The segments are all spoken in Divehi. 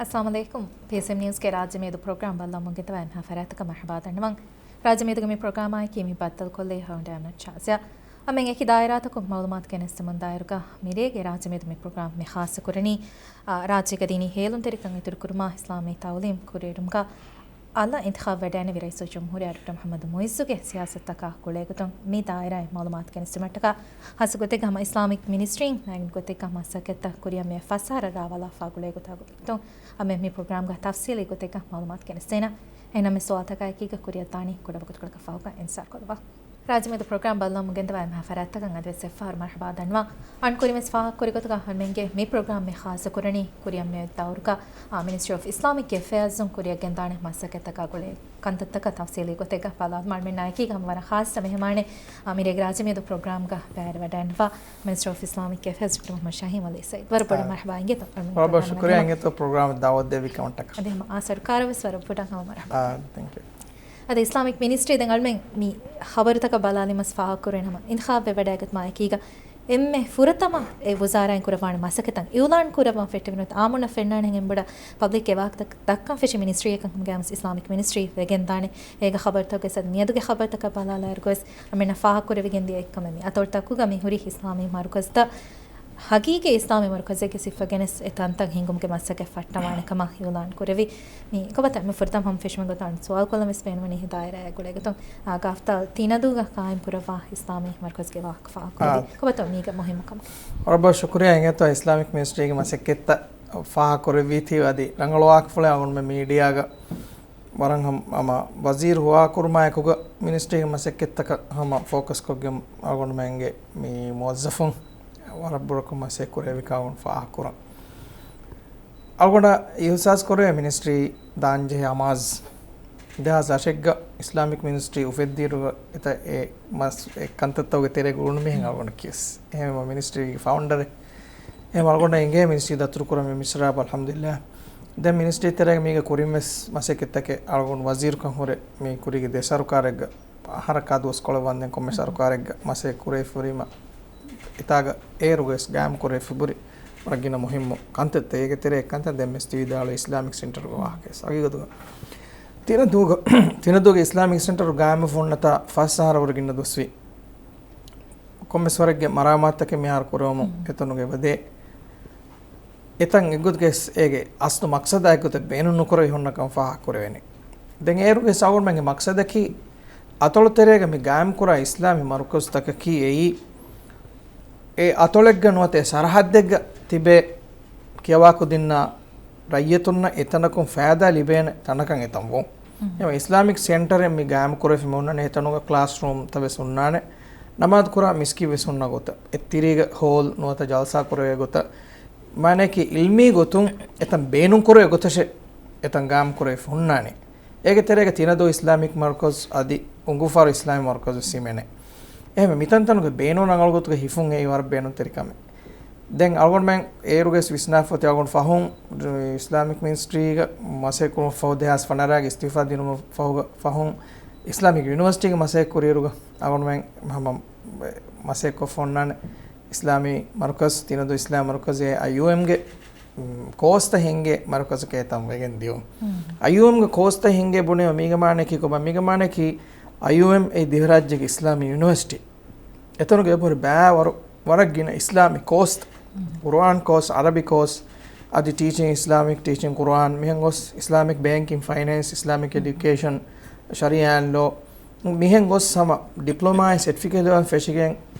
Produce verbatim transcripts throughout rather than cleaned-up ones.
އައްސަލާމު ޢަލައިކުމް. ޕީސީއެމް ނިއުސްގެ ރާއްޖެމެދު ޕްރޮގްރާމް ބައްލަވަމުން ގެންދަވާ އެންމެހާ ފަރާތަކަށް މަރުޙަބާ ދަންނަވަން. ރާއްޖެމެދުގެ މި ޕްރޮގްރާމާއެކީ މި ބައްދަލުކޮށްލީ ހަވަނޑާމް ޝާޒިޔާ. އަމެން އެކި ދާއިރާތަކުން މަޢުލޫމާތު ގެނެސްދެމުން ދާއިރުގަ މިރޭގެ ރާއްޖެމެދު މި ޕްރޮގްރާމް މި ޚާއްޞަ ކުރަނީ، އާ، ރާއްޖޭގަ ދީނީ ހޭލުންތެރިކަން އިތުރުކުރުމާ، އިސްލާމީ ތަޢުލީމް ކުރިއެރުމުގަ އަލަށް އިންތިޚާބު ވެޑައިގެންނެވި ރައީސުލްޖުމްހޫރިއްޔާ ޑޮކްޓަރ މުޙައްމަދު މުޢިއްޒުގެ ސިޔާސަތުތަކާ ގުޅޭގޮތުން މި ދާއިރާއިން މަޢުލޫމާތު ގެނެސްދިނުމަށްޓަކާ ހާއްސަ ގޮތެއްގަ ހަމަ އިސްލާމިކް މިނިސްޓްރީން ނޭނގި ގޮތެއްގަ މަސައްކަތްތައް ކުރިއަށް މި ފަސް އަހަރަށް ރާވާލާފަ ގުޅޭ ގޮތާ ގޮތުން އަމެ މި ޕްރޮގްރާމްގަ ތަފްސީލީ ގޮތެއްގަ މަޢުލޫމާތު ގެނެސްދޭނަ. އެހެންނަމަ ސުވާލުތަކާއެކީގަ ކުރިއަށް ދާނީ ކުޑަ ވަގުތުކޮޅަކަށް ފަހުގަ އިންތިޒާރު ކޮށްލަވާ. ރާއްޖެމެދު ޕްރޮގްރާމް ބައްލަވަމުން ގެންދަވާ އެންމެހާ ފަރާތްތަކަށް އަދިވެސް އެއްފަހަރު މަރުޙަބާ ދަންނަވާ. އަން ކުރިންވެސް ފާހަގަކުރި ގޮތުގަ އަހަރުމެންގެ މި ޕްރޮގްރާމް މި ޚާއްޞަ ކުރަނީ ކުރިއަށް މިއޮތް ދައުރުގަ، އާ، މިނިސްޓްރީ އޮފް އިސްލާމިކް އެފެއާޒުން ކުރިއަށް ގެންދާނެ މަސައްކަތްތަކާ ގުޅޭ ކަންތައްތަކަށް ތަފްސީލީ ގޮތެއްގަ ބަލާލުމަށް އަޅުމެންނާ އެކީގަ ހަމަ ވަރަށް ޚާއްޞަ މެހެމާނެއް، އާ، މިރޭގެ ރާއްޖެމެދު ޕްރޮގްރާމްގަ ބައިވެރިވަޑައިގަންނަވާ މިނިސްޓަރ އޮފް އިސްލާމިކް އެފެއާޒް ޑޮކްޓަރ މުޙައްމަދު ޝާހީން ވަލީ ސައީދު. ވަރަށް ބޮޑަށް އާ، މަރުޙަބާ އިނގޭތޯ ޕްރޮގްރާމަށް ވަރަށް ބޮޑަށް ޝުކުރިއްޔާ އިނގޭތޯ ޕްރޮގްރާމަށް ދަޢުވަތު ދެއްވި ކަމަށްޓަކާ. އަދި ހަމަ އާ ސަރުކާރަށް ވެސް ވަރަށް ބޮޑަށް ހަމަ މަރުޙަބާ. އާ، ތެންކް ޔޫ. އަދި އިސްލާމިކް މިނިސްޓްރީ ދެން އަޅުމެން މި ޚަބަރުތަކަށް ބަލާލީމަސް ފާހަގަކުރޭނަމަ، އިންތިޚާބު ވެވަޑައިގަތުމާ އެކީގަ އެންމެ ފުރަތަމަ އެ ވުޒާރާއިން ކުރައްވާނެ މަސައްކަތަށް އިޢުލާން ކުރައްވަން ފެއްޓެވި ނުވަތަ އާއްމުންނަށް ފެންނާނެ ހެން ބޮޑަށް ޕަބްލިކް އެވާހަކަތައް ދައްކަން ފެށި މިނިސްޓްރީއަކަށް ހަމަގައިމުސް އިސްލާމިކް މިނިސްޓްރީ ވެގެންދާނެ. އޭގަ ޚަބަރުތަކުގެ ސަދު މިއަދުގެ ޚަބަރުތަކަށް ބަލާލާއިރުގަވެސް އަމެންނަށް ފާހަގަކުރެވިގެން ދިޔަ އެއްކަމެއް މި އަތޮޅުތަކުގަ މި ހުރި އިސްލާމީ މަރުކަޒުތައް ހަގީގީ އިސްލާމީ މަރުކަޒެއްގެ ސިފަ ގެނެސް އެ ތަންތަން ހިންގުމުގެ މަސައްކަތް ފައްޓަވާނެ ކަމަށް އިޢުލާން ކުރެވި. މި ކޮބަތަ މި ފުރަތަމަ ހަމަ ފެށުމުގެ ގޮތުން ސުވާލު ކޮށްލަން ވެސް ބޭނުންވަނީ ހިދާޔަތާ ގުޅޭގޮތުން އާ ގާފްތާ ތިނަދޫގަ ޤާއިމް ކުރައްވާ އިސްލާމީ މަރުކަޒުގެ ވާހަކަ ފާހަގަކުރެވި. އާ. ކޮބަތަ މީގެ މުހިއްމު ކަމަކީ؟ ވަރަށް ބޮޑަށް ޝުކުރިއްޔާ އިނގޭތޯ އިސްލާމިކް މިނިސްޓްރީގެ މަސައްކަތްތައް ފާހަގަކުރެއްވީތީ އަދި ރަނގަޅު ވާހަކަފުޅެއް އަޅުގަނޑުމެން މީޑިއާގަ ވަރަށް ހަމަ، ހަމަ ވަޒީރު ހޮވާކުރުމާއެކުގަ މިނިސްޓްރީގެ މަސައްކަތްތަކަށް ހަމަ ފޯކަސްކޮށްގެން އަޅުގަނޑުމެންގެ މި މުވައްޒަފުން ވަރަށް ބޮޑަކު މަސައްކަތް ކުރެވި ކަމުން ފާހަގަކުރަން. އަޅުގަނޑަށް އިހުސާސް ކުރެވޭ މިނިސްޓްރީ ދާންޖެހޭ އަމާޒް ދެހާސް އަށެއްގަ އިސްލާމިކް މިނިސްޓްރީ އުފެއްދިއިރުގަ އެތައް އެ މަސް އެ ކަންތައްތަކުގެ ތެރޭ ގުޅުނު މިހެން އަޅުގަނޑަށް ކިޔަސް. އެހެންވީމަ މިނިސްޓްރީގެ ފައުންޑަރެއް އެހެން އަޅުގަނޑަށް އެނގޭ މިނިސްޓްރީ ދަތުރުކުރަން މި މިސްރާބް އަލްޙަމްދުލިއްލާ. ދެން މިނިސްޓްރީ ތެރޭގަ މީގަ ކުރިން ވެސް މަސައްކަތްތަކެއް އަޅުގަނޑު ވަޒީރުކަން ހުރެ މި ކުރީގެ ދެ ސަރުކާރެއްގަ އަހަރަކާ ދުވަސްކޮޅެއް ވަންދެން ކޮންމެ ސަރުކާރެއްގަ މަސައްކަތް ކުރެވިފައިވީމަ އެތާގަ އޭރުވެސް ގާއިމް ކުރެވިފައި ހުރި ވަރަށް ގިނަ މުހިއްމު ކަންތައްތައް އޭގެ ތެރޭ އެއްކަންތައް ދެން ވެސް ތިވިދާޅުވި އިސްލާމިކް ސެންޓަރުގެ ވާހަކަވެސް. ހަގީގަތުގަ ތިނަދޫގަ، ތިނަދޫގެ އިސްލާމިކް ސެންޓަރު ގާއިމްވެފަ ހުންނަތާ ފަސް އަހަރަށް ވުރެ ގިނަ ދުވަސްވީ. ކޮންމެސް ވަރެއްގެ މަރާމާތުތަކެއް މިހާރު ކުރެވުމުން އެތަނުގަ އެބަދޭ. އެތަން އެއްގޮތުގައި ވެސް އޭގެ އަސްލު މަޤްޞަދާ އެއްގޮތަށް ބޭނުން ނުކުރެވި ހުންނަ ކަމަށް ފާހަގަ ކުރެވޭނެ. ދެން އޭރުގެ ވެސް އަޅުގަނޑުމެންގެ މަޤްޞަދަކީ އަތޮޅު ތެރޭގަ މި ގާއިމް ކުރާ އިސްލާމީ މަރުކަޒުތަކަކީ އެއީ އެ އަތޮޅެއްގަ ނުވަތަ އެ ސަރަހައްދެއްގަ ތިބޭ ކިޔަވާ ކުދިންނާ ރައްޔިތުންނަށް އެތަނަކުން ފައިދާ ލިބޭނެ ތަނަކަށް އެތަން ވުން. އެހެން އިސްލާމިކް ސެންޓަރެއް މި ގާއިމް ކުރެވިފަ ހުންނާނެ، އެތަނުގަ ކްލާސްރޫމްތައް ވެސް ހުންނާނެ، ނަމާދު ކުރާ މިސްކިތް ވެސް ހުންނަ ގޮތަށް. އެތިރީގަ ހޯލް ނުވަތަ ޖަލްސާ ކުރެވޭ ގޮތަށް، މާނައަކީ އިލްމީ ގޮތުން އެތަން ބޭނުން ކުރެވޭ ގޮތަށެއް އެތަން ގާއިމް ކުރެވިފަ ހުންނާނެ. އޭގެ ތެރޭގަ ތިނަދޫ އިސްލާމިކް މަރުކަޒު އަދި އުނގޫފާރު އިސްލާމީ މަރުކަޒު ވެސް ހިމެނޭ. އެހެންވެ، މިތަންތަނުގެ ބޭނުން ރަނގަޅު ގޮތުގަ ހިފުން އެއީ ވަރަށް ބޭނުންތެރި ކަމެއް. ދެން އަޅުގަނޑުމެން އޭރުގެ ވިސްނާފަ އޮތީ އަޅުގަނޑު ފަހުން އިސްލާމިކް މިނިސްޓްރީގަ މަސައްކަތް ކުރުމަށް ފަހު، ދެހާސް ފަނަރަގެ އިސްތިއުފާ ދިނުމަށް ފަހުގަ، ފަހުން އިސްލާމިކް ޔުނިވަރސިޓީގެ މަސައްކަތް ކުރިއިރުގަ އަޅުގަނޑުމެން ހަމަ މަސައްކަތް ކޮށްފަ ހުންނާނެ. އިސްލާމީ މަރުކަޒު، ތިނަދޫ އިސްލާމީ މަރުކަޒު އައިޔޫއެމްގެ ކޯސްތައް ހިންގޭ މަރުކަޒަކަށް އެތަން ވެގެން ދިޔުން. އައިޔޫއެމްގެ ކޯސްތައް ހިންގޭ ބުނީމަ މީގެ މާނައަކީ ކޮބާ؟ މީގެ މާނައަކީ އައިޔޫއެމް އެއީ ދިވެހިރާއްޖޭގެ އިސްލާމީ ޔުނިވަރސިޓީ. އެތަނުގަ އެބަހުރި ބައި ވަރު-، ވަރަށް ގިނަ އިސްލާމީ ކޯސް، ޤުރުއާން ކޯސް، ޢަރަބި ކޯސް، އަދި ޓީޗިން އިސްލާމިކް، ޓީޗިން ޤުރުއާން، މިހެން ގޮސް އިސްލާމިކް ބޭންކިން، ފައިނޭންސް، އިސްލާމިކް އެޑިއުކޭޝަން، ޝަރީޢާ ލޯ، މިހެން ގޮސް ހަމަ ޑިޕްލޮމާއިން ސެޓްފިކެޓް ލެވެލް ފެށިގެން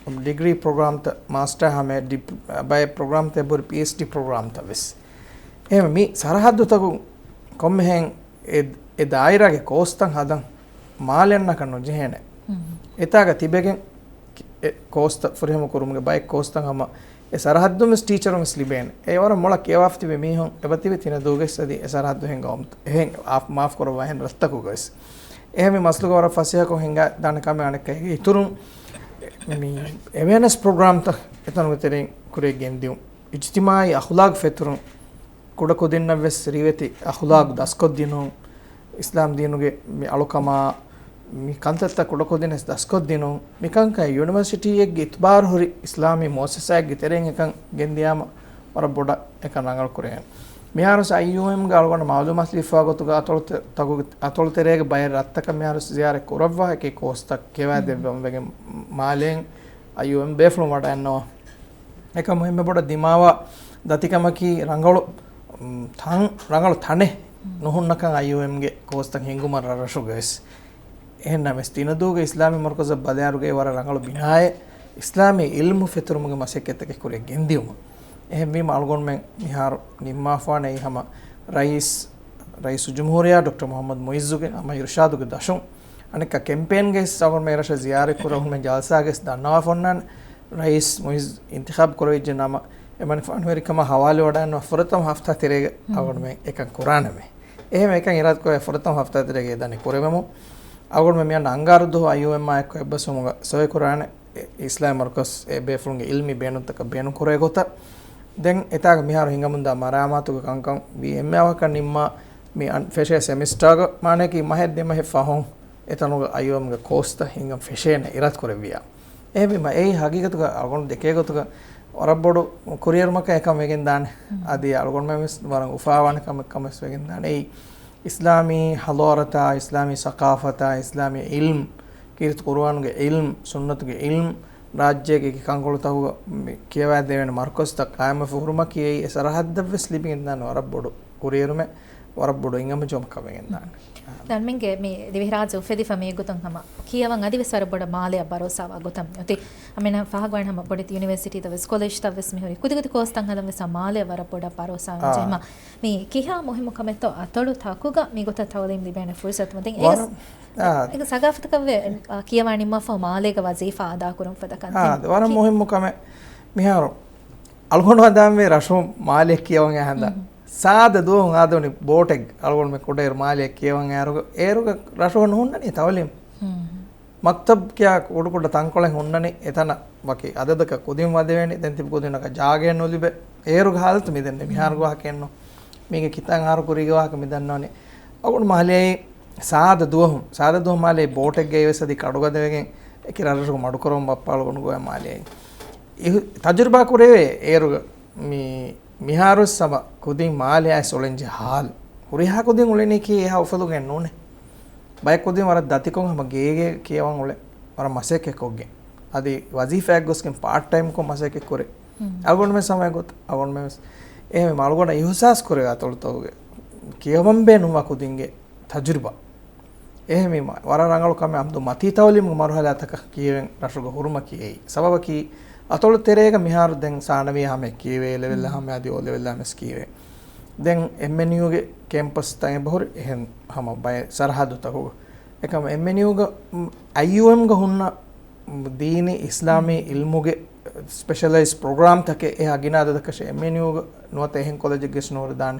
ޑިގްރީ ޕްރޮގްރާމްތައް، މާސްޓާ ހަމަ ޑިޕް-، ބައެއް ޕްރޮގްރާމްތައް އެބަހުރި ޕީއެޗްޑީ ޕްރޮގްރާމްތައް ވެސް. އެހެންވެ، މި ސަރަހައްދުތަކުން ކޮންމެހެން އެ، އެ ދާއިރާގެ ކޯސްތައް ހަދަން މާލެއަންނަކަށް ނުޖެހޭނެ. އެތާގަ ތިބެގެން އެ ކޯސްތައް ފުރިހަމަ ކުރުމުގެ ބައެއް ކޯސްތައް ހަމަ އެ ސަރަހައްދުން ވެސް ޓީޗަރުން ވެސް ލިބޭނެ. އެ ވަރަށް މޮޅަށް ކިޔަވާފަ ތިބި މީހުން އެބަތިބި ތިނަދޫގެސް އަދި އެ ސަރަހައްދު ހިންގަވަމުން އެހެން އާފް-، މާފް ކުރައްވާ އެހެން ރަށްތަކުގަވެސް. އެހެން މި މަސައްކަތް ވަރަށް ފަސޭހަކޮށް ހިންގާ ދާނެ ކަމެއް އަނެއްކާ އޭގެ އިތުރުން މި އެވެއަނެސް ޕްރޮގްރާމްތައް އެތަނުގެ ތެރެއިން ކުރިއަށް ގެންދިޔުން. އިޖްތިމާޢީ އަޚުލާގު ފެތުރުން، ކުޑަކުދިންނަށް ވެސް ރިވެތި އަޚުލާގު ދަސްކޮށްދިނުން، އިސްލާމް ދީނުގެ މި އަޅުކަމާ، މި ކަންތައްތައް ކުޑަކުދިން ވެސް ދަސްކޮށްދިނުން، މިކަންކަން ޔުނިވަރސިޓީއެއްގެ އިތުބާރު ހުރި އިސްލާމީ މުއައްސަސާއެއްގެ ތެރެއިން އެކަން ގެންދިޔާމަ ވަރަށް ބޮޑަށް އެކަން ރަނގަޅު ކުރެވޭނެ. މިހާރުސް އައިޔޫއެމްގެ އަޅުގަނޑު މައުލޫމާތު ލިބިފާ ގޮތުގަ އަތޮޅުތެ-، ތަކުގެ-، އަތޮޅު ތެރޭގެ ބައެއް ރަށްތަކަށް މިހާރުސް ޒިޔާރަތް ކުރައްވާ އެކި ކޯސްތައް ކިޔަވާދެއްވަމުން ވެގެން މާލޭން އައިޔޫއެމް ބޭފުޅުން ވަޑައިންނަވާ. އެކަމު އެންމެ ބޮޑަށް ދިމާވާ ދަތިކަމަކީ ރަނގަޅު، ތަން، ރަނގަޅު ތަނެއް ނުހުންނަކަން އައިޔޫއެމްގެ ކޯސްތައް ހިންގުމަށް ރަށްރަށުގަވެސް. އެހެންނަމަވެސް، ތިނަދޫގެ އިސްލާމީ މަރުކަޒަށް ބަލާއިރުގައި ވަރަށް ރަނގަޅު ބިނާއެއް އިސްލާމީ އިލްމު ފެތުރުމުގެ މަސައްކަތްތަކެއް ކުރިއަށް ގެންދިއުމަށް. އެހެންވީމަ، އަޅުގަނޑުމެން މިހާރު ނިންމާފާނެ ހަމަ ރައީސް، ރައީސުލްޖުމްހޫރިއްޔާ ޑޮކްޓަރ މުޙައްމަދު މުޢިއްޒުގެ ހަމަ އިރުޝާދުގެ ދަށުން. އަނެއްކާ ކެމްޕޭންގެ ސަވަރު މޭ ރަށަށް ޒިޔާރަތް ކުރަހުން މެ ޖަލްސާގެސް ދަންނަވާފަ އޮންނާނެ. ރައީސް މުޢިއްޒު އިންތިޚާބު ކުރެވިއްޖެ ނަމަ، އެމަނިކުފާނުވެރިކަމާ ހަވާލުވެވަޑައިންނަވާ ފުރަތަމަ ހަފްތާ ތެރޭގަ އަޅުގަނޑުމެން އެކަން ކުރާނަމޭ. އެހެން އެކަން އިރާދަކުރެވޭ ފުރަތަމަ ހަފްތާ ތެރޭގަ އެ ދަނީ ކުރެވެމު. އަޅުގަނޑުމެން މިއަންނަ އަންގާރަ ދުވަހު އައިޔޫއެމްއާ އެއްކޮށް އެއްބަސްވުމުގަ ސޮއި ކުރާނެ. އި-، އިސްލާމީ މަރުކަޒް އެ ބޭފުޅުންގެ އިލްމީ ބޭނުންތަކަށް ބޭނުން ކުރޭ ގޮތަށް. ދެން އެތާގަ މިހާރު ހިނގަމުންދާ މަރާމާތުގެ ކަންކަން ވީ އެންމެ އަވަހަކަށް ނިންމާ މި އަން-، ފެށޭ ސެމިސްޓާގަ މާނައަކީ މަހެއް ދެ މަހެއް ފަހުން އެތަނުގަ އައިޔޫއެމްގެ ކޯސްތައް ހިނގަން ފެށޭނެ އިރާދަ ކުރެއްވިޔާ. އެހެންވީމަ އެއީ ހަގީގަތުގަ އަޅުގަނޑު ދެކޭ ގޮތުގަ ވަރަށް ބޮޑު ކުރިއެރުމަކަށް އެކަން ވެގެން ދާނެ. އަދި އަޅުގަނޑުމެން ވެސް ވަރަށް އުފާވާނެ ކަމެއް ކަމެއް ވެސް ވެގެން ދާނެ. އެއީ އިސްލާމީ ހަޟާރަތާ، އިސްލާމީ ސަޤާފަތާ، އިސްލާމީ އިލްމް، ކީރިތި ޤުރުއާނުގެ އިލްމް، ސުންނަތުގެ އިލްމް، ރާއްޖޭގެ އެކި ކަންކޮޅުތަކުގަ މި ކިޔަވާދެވޭނެ މަރުކަޒުތައް ޤާއިމުވެފަ ހުރުމަކީ އެއީ އެ ސަރަހައްދަށްވެސް ލިބިގެންދާނެ ވަރަށް ބޮޑު ކުރިއެރުމެއް، ވަރަށް ބޮޑު އިންއަމަޖުވުމަކަށް ވެގެންދާނެ. ދަންމެންގެ މި ދިވެހިރާއްޖެ އުފެދިފަ މި ގޮތުން ހަމަ ކިޔަވަން އަދިވެސް ވަރަށް ބޮޑަށް މާލެއަށް ބަރޯސާވާ ގޮތަށް މިއޮތީ. އަމިނަ ފާހަގަވާން ހަމަ ބޮޑެތި ޔުނިވަރސިޓީތައް ވެސް ކޮލެޖްތައް ވެސް މިހުރީ ކުދިކުދި ކޯސްތައް ހަދަން ވެސް މާލެއަށް ވަރަށް ބޮޑަށް ބަރޯސާވާން ޖެހޭ. މި ކިހާ މުހިއްމު ކަމެއްތޯ އަތޮޅު ތަކުގަ މިގޮތަށް ތައުލީމް ލިބޭނެ ފުރުސަތު މަތިން އެއީ ސަގާފަތަކަށްވެ، އާ، ކިޔަވާ ނިންމާފަ މާލޭގަ ވަޒީފާ އަދާކުރުން ފަދަ ކަންތައް. އާ، ވަރަށް މުހިއްމު ކަމެއް. މިހާރު އަޅުގަނޑު ހަދާންވީ ރަށު މާލެ ކިޔަވަން އެ ހަނދާ. ސާދަ ދުވަހު ހަދާނީ ބޯޓެއް އަޅުގަނޑުމެ ކުޑައިރު މާލެ ކިޔަވަން އޭރުގަ، އޭރުގަ ރަށު ނުހުންނަނީ ތައުލީމް. މަކްތަބް ކިޔާ ކުޑަކުޑަ ތަންކޮޅެއް ހުންނަނީ އެތަނަށް ވަކި އަދަދަކަށް ކުދިން ވަދެވޭނެ. ދެން ތިބި ކުދިންނަކަށް ޖާގައެއް ނުލިބޭ. އޭރުގެ ހާލަތު މިދެންނެ. މިހާރުގެ ވާހަކައެއްނު. މީގެ ކިތަން އަހަރު ކުރީގެ ވާހަކަ މިދަންނަވަނީ. އަޅުގަނޑު މާލެއާއި ސާދަ ދުވަހު، ސާދަ ދުވަހު މާލެ ބޯޓެއްގައި ވެސް އަދި ކަޑުގަދަވެގެން އެކި ރަށްރަށުގަ މަޑުކުރަމުން ބައްޕަ އަޅުގަނޑު ގޮވާ މާލެއާއި. ތަޖުރިބާ ކުރެވޭ އޭރުގަ މި މިހާރުވެސް ހަމަ ކުދިން މާލެއާއި އުޅެންޖެހޭ ހާލު. ހުރިހާ ކުދިން އުޅެނީކީ އެހާ އުފަލުގައެއް ނޫނޭ. ބައެއް ކުދިން ވަރަށް ދަތިކޮށް ހަމަ ގޭގޭ ކިޔަވަން އުޅެ ވަރަށް މަސައްކަތްކޮށްގެން. އަދި ވަޒީފާއަށް ގޮސްގެން ޕާޓް ޓައިމްކޮށް މަސައްކަތް ކުރޭ. އަޅުގަނޑުމެން ހަމަ އެގޮތަށް އަޅުގަނޑުމެން ވެސް އެހެންވީމަ އަޅުގަނޑަށް އިހުސާސް ކުރެވޭ އަތޮޅުތަކުގެ ކިޔަވަން ބޭނުންވާ ކުދިންގެ ތަޖުރިބާ. އެހެންވީމަ، ވަރަށް ރަނގަޅު ކަމެއް އަމްދު މަތީ ތައުލީމުގެ މަރުހަލާތަކަށް ކިޔެވެން ރަށުގަ ހުރުމަކީ އެއީ. ސަބަބަކީ، އަތޮޅު ތެރޭގަ މިހާރު ދެން ސާނަވީ ހަމަޔަށް ކިޔެވޭ، އެލެވެލް ހަމަޔަށް އަދި އޯލެވެލް ހަމަޔަށް ކިޔެވޭ. ދެން އެމްއެންޔޫގެ ކެމްޕަސް ތައް އެބަހުރި އެހެން ހަމަ ބައެއް ސަރަހައްދުތަކުގަ. އެކަމަ އެމްއެންޔޫގަ، އައިޔޫއެމްގަ ހުންނަ ދީނީ އިސްލާމީ އިލްމުގެ ސްޕެޝަލައިޒް ޕްރޮގްރާމްތަކެއް އެހާ ގިނަ އަދަދަކަށް އެމްއެންޔޫގަ ނުވަތަ އެހެން ކޮލެޖެއްގެސް ނުހުރެދާނެ.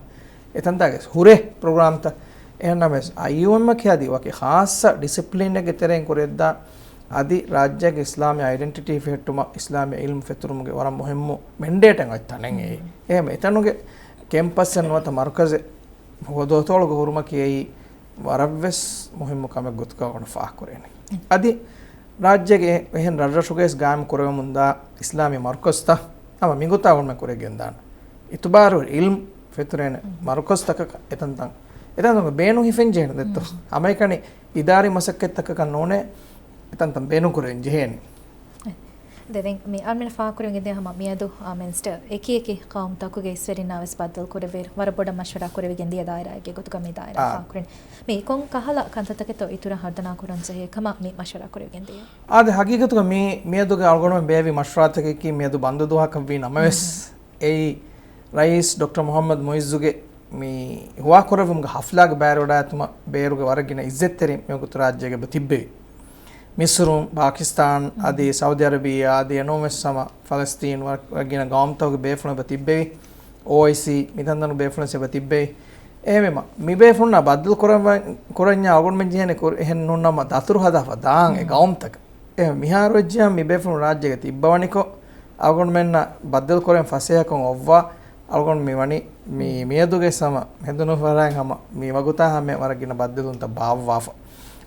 އެތަންތާގެ ހުރޭ ޕްރޮގްރާމްތައް. އެހެންނަމަވެސް، އައިޔޫއެމްއަކީ އަދި ވަކި ޚާއްޞަ ޑިސިޕްލިނެއްގެ ތެރެއިން ކުރިއަށްދާ، އަދި ރާއްޖޭގެ އިސްލާމީ އައިޑެންޓިޓީ ފެހެއްޓުމަށް، އިސްލާމީ އިލްމު ފެތުރުމުގެ ވަރަށް މުހިއްމު މެންޑޭޓެއް އޮތް ތަނެއް އެއީ. އެހެން އެތަނުގެ ކެމްޕަސްއެއް ނުވަތަ މަރުކަޒެއް ހުވަދުއަތޮޅުގަ ހުރުމަކީ އެއީ ވަރަށްވެސް މުހިއްމު ކަމެއް ގޮތުގަ އަޅުގަނޑު ފާހަގަކުރޭނެ. އަދި ރާއްޖޭގެ އެ-، އެހެން ރަށްރަށުގައި ގާއިމް ކުރެވެމުންދާ އިސްލާމީ މަރުކަޒުތައް ހަމަ މިގޮތަށް އަޅުގަނޑުމެން ކުރިއަށް ގެންދާނެ. އިތުބާރު އިލްމް ފެތުރޭނެ މަރުކަޒުތަކަކަށް އެތަންތަން، އެތަންތަން ބޭނުން ހިފެން ޖެހޭނެ ދެއްތޯ. ހަމައެކަނި އިދާރީ މަސައްކަތްތަކަކަށް ނޫނޭ، އެތަންތަން ބޭނުން ކުރެވެން ޖެހޭނެ. ދެ-، ދެން މި އަޅުމެން ފާހަގަކުރެވިގެންދިޔަ ހަމަ މިއަދު، އާ، މިނިސްޓަރ އެކި އެކި ޤައުމުތަކުގެ އިސްވެރިންނާ ވެސް ބައްދަލު ކުރެއްވިއިރު، ވަރަށް ބޮޑަށް މަޝްވަރާ ކުރެވިގެންދިޔަ ދާއިރާއެއްގެ ގޮތުގަ މި ދާއިރާ ފާހަގަކުރަނީ. މި ކޮން ކަހަލަ ކަންތައްތަކެއްތޯ އިތުރަށް ހަރުދަނާ ކުރަން ޖެހޭ ކަމަށް މި މަޝްވަރާ ކުރެވިގެންދިޔަ؟ އާދެ، ހަގީގަތުގަ މި، މިއަދުގެ އަޅުގަނޑުމެން ބޭއްވި މަޝްވަރާތަކަކީ މިއަދު ބަންދު ދުވަހަކަށްވީ ނަމަވެސް، އެއީ ރައީސް ޑޮކްޓަރ މުޙައްމަދު މުޢިއްޒުގެ މި ހުވާކުރެއްވުމުގެ ހަފްލާގެ ބައިވެރިވަޑައިގަތުމަށް ބޭރުގެ ވަރަށް ގިނަ އިއްޒަތްތެރިން މިވަގުތު ރާއްޖޭގަ އެބަ ތިއްބެވި. މިސްރު، ޕާކިސްތާން، އަދި ސައުދި އަރަބިއްޔާ، އަދި އެނޫންވެސް ހަމަ ފަލަސްތީން ވަރަށް ގިނަ ގައުމުތަކުގެ ބޭފުޅުން އެބަ ތިއްބެވި. އޯއައިސީ، މިތަންތަނުގެ ބޭފުޅުން ވެސް އެބަ ތިއްބެވި. އެހެންވީމަ، މި ބޭފުޅުންނާ ބައްދަލު ކުރަން، ކުރަންޏާ އަޅުގަނޑުމެން ޖެހޭނެ ކުރ-، އެހެން ނޫންނަމަ ދަތުރު ހަދާފަ ދާން އެ ގައުމުތަކަށް. އެ މިހާރު ވެއްޖިއްޔާ މި ބޭފުޅުން ރާއްޖޭގަ ތިއްބަވަނިކޮށް، އަޅުގަނޑުމެންނަށް ބައްދަލު ކުރެވެން ފަސޭހަކަން އޮއްވާ، އަޅުގަނޑު މި ވަނީ މި މިއަދުގެ ހަމަ ހެނދުނު ފަހަރާއިން ހަމަ މި ވަގުތާ ހަމަ ވަރަށް ގިނަ ބައްދަލުވުންތައް ބާއްވާފަ.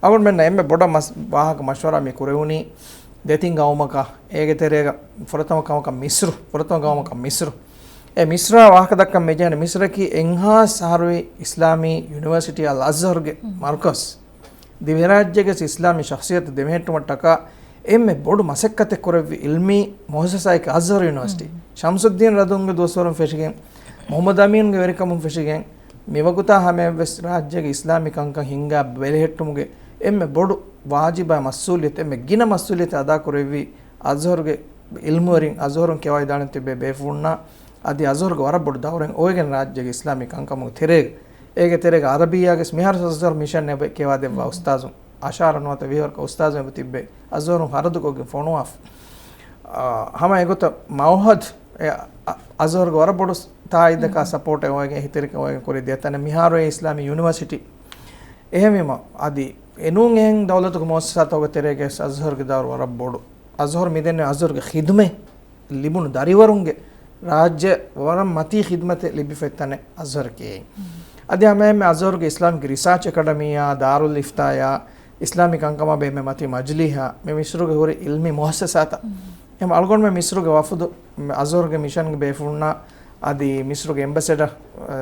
އަޅުގަނޑުމެންނަށް އެންމެ ބޮޑަށް މަސް-، ވާހަކަ މަޝްވަރާ މި ކުރެވުނީ ދެތިން ގައުމަކަށް، އޭގެ ތެރޭގަ ފުރަތަމަ ގައުމަކަށް މިސްރު، ފުރަތަމަ ގައުމަކަށް މިސްރު. އެ މިސްރާ ވާހަކަ ދައްކަން މިޖެހެނީ މިސްރަކީ އެންހާސް އަހަރުވީ އިސްލާމީ ޔުނިވަރސިޓީ އަލް އަޒްހަރުގެ މަރުކަޒް. ދިވެހިރާއްޖޭގެ އިސްލާމީ ޝަޚްޞިއްޔަތު ދެމެހެއްޓުމަށްޓަކާ އެންމެ ބޮޑު މަސައްކަތެއް ކުރެއްވި އިލްމީ މުއައްސަސާއެކޭ އަޒްހަރު ޔުނިވަރސިޓީ. ޝަމްސުއްދީން ރަދުންގެ ދުވަސްވަރުން ފެށިގެން، މުޙައްމަދު އަމީންގެ ވެރިކަމުން ފެށިގެން، މިވަގުތާ ހަމައެއްވެސް ރާއްޖޭގެ އިސްލާމީ ކަންކަން ހިންގާ ބެލެހެއްޓުމުގެ އެންމެ ބޮޑު ވާޖިބާ މަސްއޫލިއްޔަތު، އެންމެ ގިނަ މަސްއޫލިއްޔަތެއް އަދާކުރެއްވި އަޒްހަރުގެ އިލްމުވެރިން، އަޒްހަރުން ކިޔަވައިދާނެ ތިބޭ ބޭފުޅުންނާ، އަދި އަޒްހަރުގެ ވަރަށް ބޮޑު ދައުރެއް އޮވެގެން ރާއްޖޭގެ އިސްލާމީ ކަންކަމުގެ ތެރޭގަ، އޭގެ ތެރޭގަ އަރަބިއްޔާގެ މިހާރު އަޒްހަރު މިޝަން އެބަ ކިޔަވާދެއްވާ އުސްތާޒުން، އަށާރަ ނުވަތަ ވިހިވަރަކަށް އުސްތާޒު އެބަ ތިއްބެ، އަޒްހަރުން ހަރަދުކޮށްގެން ފޮނުވާފަ. އާ، ހަމަ އެގޮތަށް މައުހަދު އެ، އަ، އަޒްހަރުގެ ވަރަށް ބޮޑު ތާއީދަކާ ސަޕޯޓެއް އޮވެގެން، އެހީތެރިކަން އޮވެގެން ކުރިއަށް ދިޔަ ތަނެއް މިހާރު އެ އިސްލާމީ ޔުނިވަރސިޓީ. އެހެންވީމަ، އަދި އެނޫން އެހެން ދައުލަތުގެ މުއައްސަސާތަކުގެ ތެރޭގައި އަޒްހަރުގެ ދައުރު ވަރަށް ބޮޑު. އަޒްހަރު މިދެންނެވި އަޒްހަރުގެ ޚިދުމަތް ލިބުނު ދަރިވަރުންގެ ރާއްޖެ ވަރަށް މަތީ ޚިދުމަތެއް ލިބިފައި ތަނެއް އަޒްހަރު ކިޔައި. އަދި ހަމައެހެންމެ އަޒްހަރުގެ އިސްލާމިކް ރިސާޗް އެކަޑަމީއާ، ދާރުލް އިފްތާއާ، އިސްލާމީ ކަންކަމާ ބެހޭ މަތީ މަޖިލީހާ، މި މިސްރުގެ ހުރި އިލްމީ މުއައްސަސާތައް. އެހެން އަޅުގަނޑުމެން މިސްރުގެ ވަފުދު، އަޒްހަރުގެ މިޝަންގެ ބޭފުޅުންނާ، އަދި މިސްރުގެ އެމްބަސެޑަ،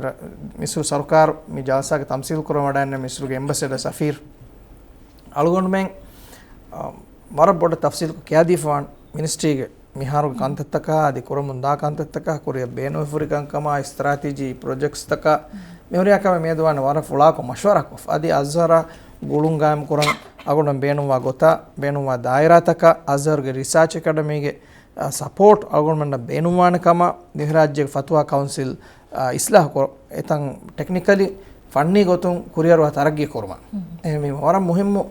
ރ-، މިސްރު ސަރުކާރު މި ޖަލްސާގެ ތަމްސީލް ކުރައްވަޑައިގެން މިސްރުގެ އެމްބަސެޑަ ސަފީރު. އަޅުގަނޑުމެން، އަ، ވަރަށް ބޮޑަށް ތަފްސީލްކޮށް ކިޔާދީފަވާން މިނިސްޓްރީގެ މިހާރުގެ ކަންތައްތަކާ އަދި ކުރަމުންދާ ކަންތައްތަކާ ކުރިއަށް ބޭނުންފުރި ކަންކަމާ އިސްތްރާޓެޖީ ޕްރޮޖެކްޓްސްތަކާ މިހުރިހާ ކަމެއް މިއަދު ވާނެ ވަރަށް ފުޅާކޮށް މަޝްވަރާކޮށްފަ. އަދި އަޒްހަރާ ގުޅުން ގާއިމްކުރަން އަޅުގަނޑު ބޭނުންވާ ގޮތާ، ބޭނުންވާ ދާއިރާތަކަށް އަޒްހަރުގެ ރިސާޗް އެކަޑަމީގެ، އަ، ސަޕޯޓް އަޅުގަނޑުމެންނަށް ބޭނުންވާނެ ކަމަށް ދިވެހިރާއްޖޭގެ ފަތުވާ ކައުންސިލް، އަ، އިސްލާހުކޮށް، އެތަން ޓެކްނިކަލީ ފަންނީ ގޮތުން ކުރިއަރުވާ ތަރައްގީ ކުރުމަށް. އެހެންވީމަ ވަރަށް މުހިއްމު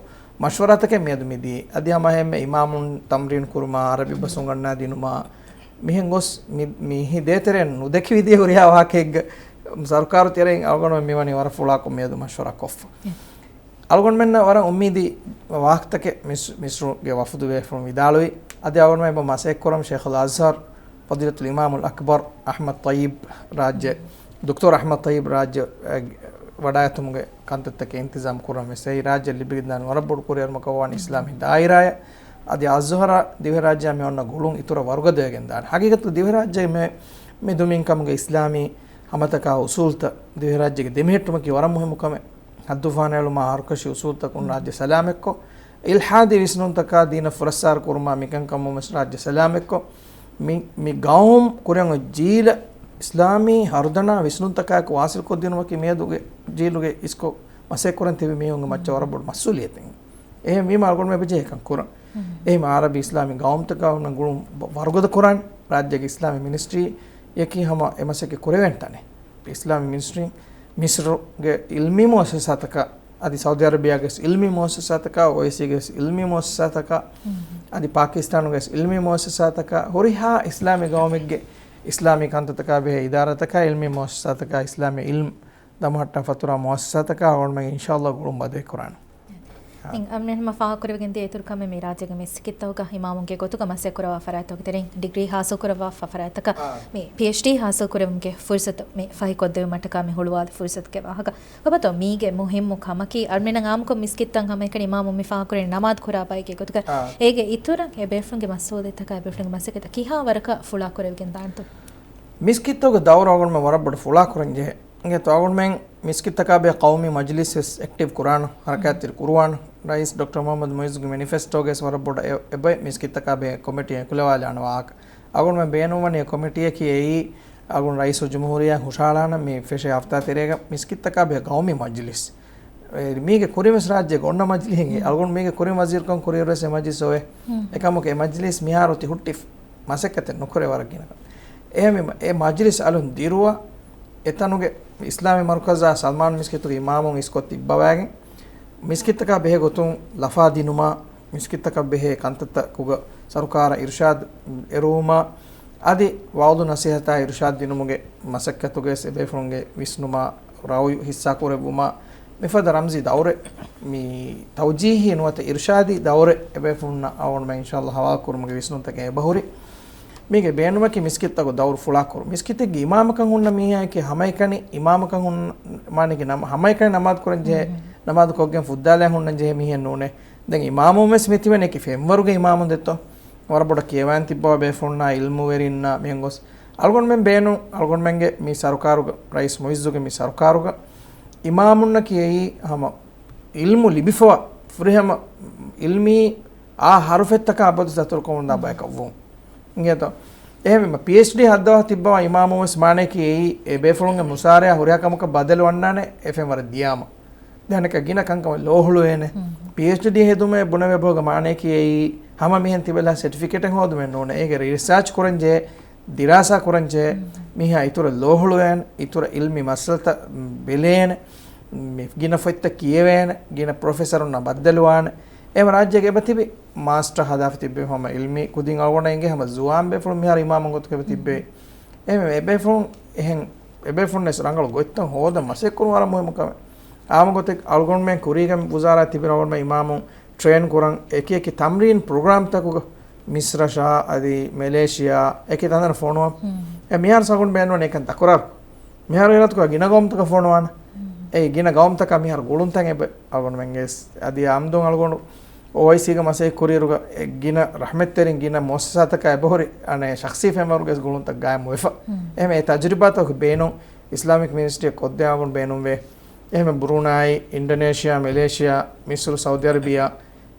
މަޝްވަރާތަކެއް މިއަދު މިދީ. އަދި ހަމައެހެންމެ އިމާމުން ތަމްރީން ކުރުމާ، އަރަބި ބަސް އުނގަންނާ ދިނުމާ، މިހެން ގޮސް މި-، މިހި ދޭތެރެއިން ނުދެކި ވިދިޔަ ހުރިހާ ވާހަކައެއްގަ ސަރުކާރު ތެރެއިން އަޅުގަނޑުމެން މިވަނީ ވަރަށް ފުޅާކޮށް މިއަދު މަޝްވަރާ ކޮށްފަ. އަޅުގަނޑުމެންނަށް ވަރަށް އުއްމީދީ ވާހަކަތަކެއް މިސް-، މިސްރުގެ ވަފުދު ބޭފުޅުން ވިދާޅުވި. އަދި އަޅުގަނޑުމެން އެބަ މަސައްކަތްކުރަމު ޝޭޚުލް އަޒްހަރު ފަޟީލަތުލް އިމާމުލް އަކްބަރު އަޙްމަދު ޠައްޔިބު ރާއްޖެ، ދޮކްޓަރު އަޙްމަދު ޠައްޔިބު ރާއްޖެ، އެ، ވަޑައިގަތުމުގެ ކަންތައްތަކެއް އިންތިޒާމް ކުރަން ވެސް އެއީ ރާއްޖެ ލިބިގެންދާނެ ވަރަށް ބޮޑު ކުރިއަރުމަކަށް ވާނެ އިސްލާމީ ދާއިރާއަށް. އަދި އަޒްހަރާ ދިވެހިރާއްޖެއާ މި އޮންނަ ގުޅުން އިތުރަށް ވަރުގަދަވެގެންދާނެ. ހަގީގަތުގަ ދިވެހިރާއްޖޭގެ މި، މި ދުމިންކަމުގެ އިސްލާމީ ހަމަތަކާ އުސޫލްތައް ދިވެހިރާއްޖޭގެ ދެމެހެއްޓުމަކީ ވަރަށް މުހިއްމު ކަމެއް. ހައްދުފަހަނައެޅުމާ ހަރުކަށި އުސޫލުތަކުން ރާއްޖެ ސަލާމަތްކޮށް، އިލްޙާދީ ވިސްނުންތަކާ ދީނަށް ފުރައްސާރަ ކުރުމާ މިކަންކަމުން ވެސް ރާއްޖެ ސަލާމަތްކޮށް، މި، މި ގައުމު ކުރިއަށް އޮތް ޖީލަށް އިސްލާމީ ހަރުދަނާ ވިސްނުންތަކާއެކު ވާސިލްކޮށްދިނުމަކީ މިއަދުގެ ޖީލުގެ އިސްކޮށް މަސައްކަތްކުރަން ތިބި މީހުންގެ މައްޗަށް ވަރަށް ބޮޑު މަސްއޫލިއްޔަތެއް. އެހެންވީމަ އަޅުގަނޑުމެން އެބަޖެހޭ ކަން ކުރަން. އެހެން އަރަބި އިސްލާމީ ގައުމުތަކާ އޮންނަ ގުޅުން ވަ-، ވަރުގަދަ ކުރަން ރާއްޖޭގެ އިސްލާމީ މިނިސްޓްރީއަކީ ހަމަ އެ މަސައްކަތް ކުރެވޭނެ ތަނެއް. އިސްލާމީ މިނިސްޓްރީ މިސްރުގެ އިލްމީ މުއައްސަސާތަކާ، އަދި ސައުދީ އަރަބިޔާގެ އިލްމީ މުއައްސަސާތަކާ، އޮއިސީގެ އިލްމީ މުއައްސަސާތަކާ، އަދި ޕާކިސްތާނުގެ އިލްމީ މުއައްސަސާތަކާ، ހުރިހާ އިސްލާމީ ގައުމެއްގެ އިސްލާމީ ކަންތައްތަކާ ބެހޭ އިދާރާތަކާ، އިލްމީ މުއައްސަސާތަކާ، އިސްލާމީ އިލްމް ދަމުހައްޓާ ފަތުރާ މުއައްސަސާތަކާ އަޅުގަނޑުމެން އިންޝާﷲ ގުޅުން ބަދަހި ކުރާނެ. އިން އަމިން ހަމަ ފާހަގަކުރެވިގެން ދިޔަ އިތުރު ކަމެއް މި ރާއްޖޭގެ މިސްކިތްތަކުގަ އިމާމުންގެ ގޮތުގަ މަސައްކަތްކުރައްވާ ފަރާތްތަކުގެ ތެރެއިން ޑިގްރީ ހާސިލްކުރައްވާފަ ފަރާތްތަކަށް މި ޕީއެޗްޑީ ހާސިލްކުރެވުމުގެ ފުރުސަތު މި ފަހިކޮށްދެވުމަށްޓަކާ މި ހުޅުވާލި ފުރުސަތުގެ ވާހަކަ. ބައްޕަތޯ މީގެ މުހިއްމު ކަމަކީ އަޅުމެންނަށް އާއްމުކޮށް މިސްކިތްތައް ހަމައެކަނި އިމާމުން މި ފާހަގަކުރި ނަމާދު ކުރާ ބައެއްގެ ގޮތުގަ އާ. އޭގެ އިތުރަށް އެ ބޭފުޅުންގެ މަސްއޫލިއްޔަތަކާ އެ ބޭފުޅުންގެ މަސައްކަތަށް ކިހާ ވަރަކަށް ފުޅާކުރެވިގެން ދާނެތޯ؟ މިސްކިތްތަކުގެ ދައުރު އަޅުގަނޑުމެން ވަރަށް ބޮޑަށް ފުޅާކުރަން ޖެހޭ. އިނގޭތޯ އަޅުގަނޑުމެން މިސްކިތްތަކާ ބެހޭ ޤައުމީ މަޖިލިސް ވެސް އެކްޓިވް ކުރާނަ، ހަރަކާތްތެރި ކުރުވާނަ. ރައީސް ޑޮކްޓަރ މުޙައްމަދު މުޢިއްޒުގެ މެނިފެސްޓޯގައި ވަރަށް ބޮޑަށް އެ-، އެބައި މިސްކިތްތަކާ ބެހޭ ކޮމިޓީ އެކުލަވާލާނެ ވާހަކަ. އަޅުގަނޑުމެން ބޭނުންވަނީ އެ ކޮމިޓީއަކީ އެއީ އަޅުގަނޑު ރައީސުލްޖުމްހޫރިއްޔާ ހުށަހަޅާނަ މި ފެށޭ ހަފްތާ ތެރޭގަ މިސްކިތްތަކާ ބެހޭ ޤައުމީ މަޖިލިސް. އެ، މީގެ ކުރިން ވެސް ރާއްޖޭގަ އޮންނަ މަޖިލިހެއް. އަޅުގަނޑު މީގެ ކުރިން ވަޒީރުކަން ކުރިއަރުވެސް އެ މަޖިލިސް އޮވޭ. އެކަމަކު އެ މަޖިލިސް މިހާރު ތި ހުއްޓި މަސައްކަތެއް ނުކުރޭ ވަރަށް ގިނަ ކަމެއް. އެހެންވީމަ، އެ މަޖިލިސް އަލުން ދިރުވާ، އެތަނުގެ އިސްލާމީ މަރުކަޒާ ސަލްމާން މިސްކިތުގެ އިމާމުން އިސްކޮށް ތިއްބަވައިގެން، މިސްކިތަކާ ބެހޭ ގޮތުން ލަފާ ދިނުމާ، މިސްކިތަކަށް ބެހޭ ކަންތައްތަކުގަ ސަރުކާރަށް އިރުޝާދު އެރުވުމާ، އަދި ވަޢުޡު ނަސޭހަތާ އިރުޝާދު ދިނުމުގެ މަސައްކަތުގައި އެބޭފުޅުންގެ ވިސްނުމާ، ރައުޔު ހިއްސާކުރެއްވުމާ، މިފަދަ ރަމްޒީ ދައުރެއް، މި ތައުޖީހީ ނުވަތަ އިރުޝާދީ ދައުރެއް އެބޭފުޅުންނަށް އަޅުގަނޑުމެން އިންޝާﷲ ހަވާލު ކުރުމުގެ ވިސްނުންތަކެއް އެބަހުރި. މީގެ ބޭނުމަކީ މިސްކިތްތަކުގެ ދައުރު ފުޅާކުރުން. މިސްކިތެއްގެ އިމާމަކަން ހުންނަ މީހާއެކޭ ހަމައެކަނި އިމާމަކަން ހުންނަ، މާނައަކީ ނަމ-، ހަމައެކަނި ނަމާދު ކުރަން ޖެހޭ، ނަމާދު ކޮށްގެން ފުއްދާލައި ހުންނަން ޖެހޭ މީހެއް ނޫނޭ. ދެން އިމާމުން ވެސް މި ތިބެނީ އެކި ފެންވަރުގެ އިމާމުން ދެއްތޯ؟ ވަރަށް ބޮޑަށް ކިޔަވާން ތިއްބަވާ ބޭފުޅުންނާ އިލްމުވެރިންނާ މިހެން ގޮސް އަޅުގަނޑުމެން ބޭނުން، އަޅުގަނޑުމެންގެ މި ސަރުކާރުގަ، ރައީސް މުއިއްޒުގެ މި ސަރުކާރުގަ އިމާމުންނަކީ އެއީ ހަމަ އިލްމު ލިބިފަވާ، ފުރިހަމަ އިލްމީ އާ ހަރުފެއްތަކާ އަބަދު ދަތުރުކުރަމުންދާ ބަޔަކަށްވުން. އިނގޭތޯ؟ އެހެންވީމަ، ޕީއެޗްޑީ ހައްދަވާ ތިއްބަވާ އިމާމުވެސް މާނަޔަކީ އެއީ އެ ބޭފުޅުންގެ މުސާރަޔާ ހުރިހާ ކަމަކަށް ބަދަލު ވަންނާނެ އެފެންވަރަށް ދިޔާމަ. ދެން އަނެއްކާ ގިނަ ކަންކަމަށް ލޯހުޅުވޭނެ. ޕީއެޗްޑީ ހެދުމޭ ބުނެވޭ ބަހުގެ މާނަޔަކީ އެއީ ހަމަ މިހެން ތިބެލާ ސެޓިފިކެޓެއް ހޯދުމެއް ނޫނޭ. އޭގެ ރިސާޗް ކުރަންޖެހޭ، ދިރާސާ ކުރަންޖެހޭ، މީހާ އިތުރަށް ލޯހުޅުވޭނެ، އިތުރަށް އިލްމީ މައްސަލަތައް ބެލޭނެ، މި ގިނަ ފޮތްތައް ކިޔެވޭނެ، ގިނަ ޕްރޮފެސަރުންނާ ބައްދަލުވާނެ. އެހެން ރާއްޖޭގެ އެބަ ތިބި މާސްޓަރ ހަދާފަ ތިއްބެވި ހަމަ އިލްމީ ކުދިން އަޅުގަނޑަށް އެނގޭ ހަމަ ޒުވާން ބޭފުޅުން މިހާރު އިމާމުން ގޮތުގަ ތިއްބެވި. އެހެންވެ، އެބޭފުޅުން އެހެން އެބޭފުޅުންވެސް ރަނގަޅު ގޮތްތައް ހޯދަން މަސައްކަތް ކުރުން ވަރަށް މުހިއްމު ކަމެއް. އާއްމު ގޮތެއް އަޅުގަނޑުމެން ކުރީގެ ވުޒާރާ ތިބި އަޅުގަނޑުމެން އިމާމުން ޓްރޭން ކުރަން އެކި އެކި ތަމްރީން ޕްރޮގްރާމްތަކުގަ މިސްރަށާ އަދި މެލޭޝިޔާ އެކި ތަންތަނަށް ފޮނުވަން. އެ މިހާރު ސަގުން ބޭނުން އެކަން ތަކުރާރު. މިހާރު އިރާދަކުރާ ގިނަ ގައުމުތަކަށް ފޮނުވާނަ. އެ ގިނަ ގައުމުތަކާ މިހާރު ގުޅުންތައް އެބަ އަޅުގަނޑުމެންގެ އަދި އާމްދުން އަޅުގަނޑު އޯއައިސީގެ މަސައްކަތް ކުރިއިރުގަ އެ ގިނަ ރަޙްމަތްތެރިން ގިނަ މުއައްސަސާތަކާ އެބަހުރި އަނެއް ޝަޚްޞީ ފެންވަރުގެ ގުޅުންތައް ގާއިމުވެފަ. އެހެން އެ ތަޖުރިބާތަކު ބޭނުން އިސްލާމިކް މިނިސްޓްރީއަށް ކޮށްދޭ އަޅުގަނޑު ބޭނުންވޭ. އެހެން ބުރޫނާއި، އިންޑޮނޭޝިޔާ، މެލޭޝިޔާ، މިސްރު، ސައުދި އަރަބިޔާ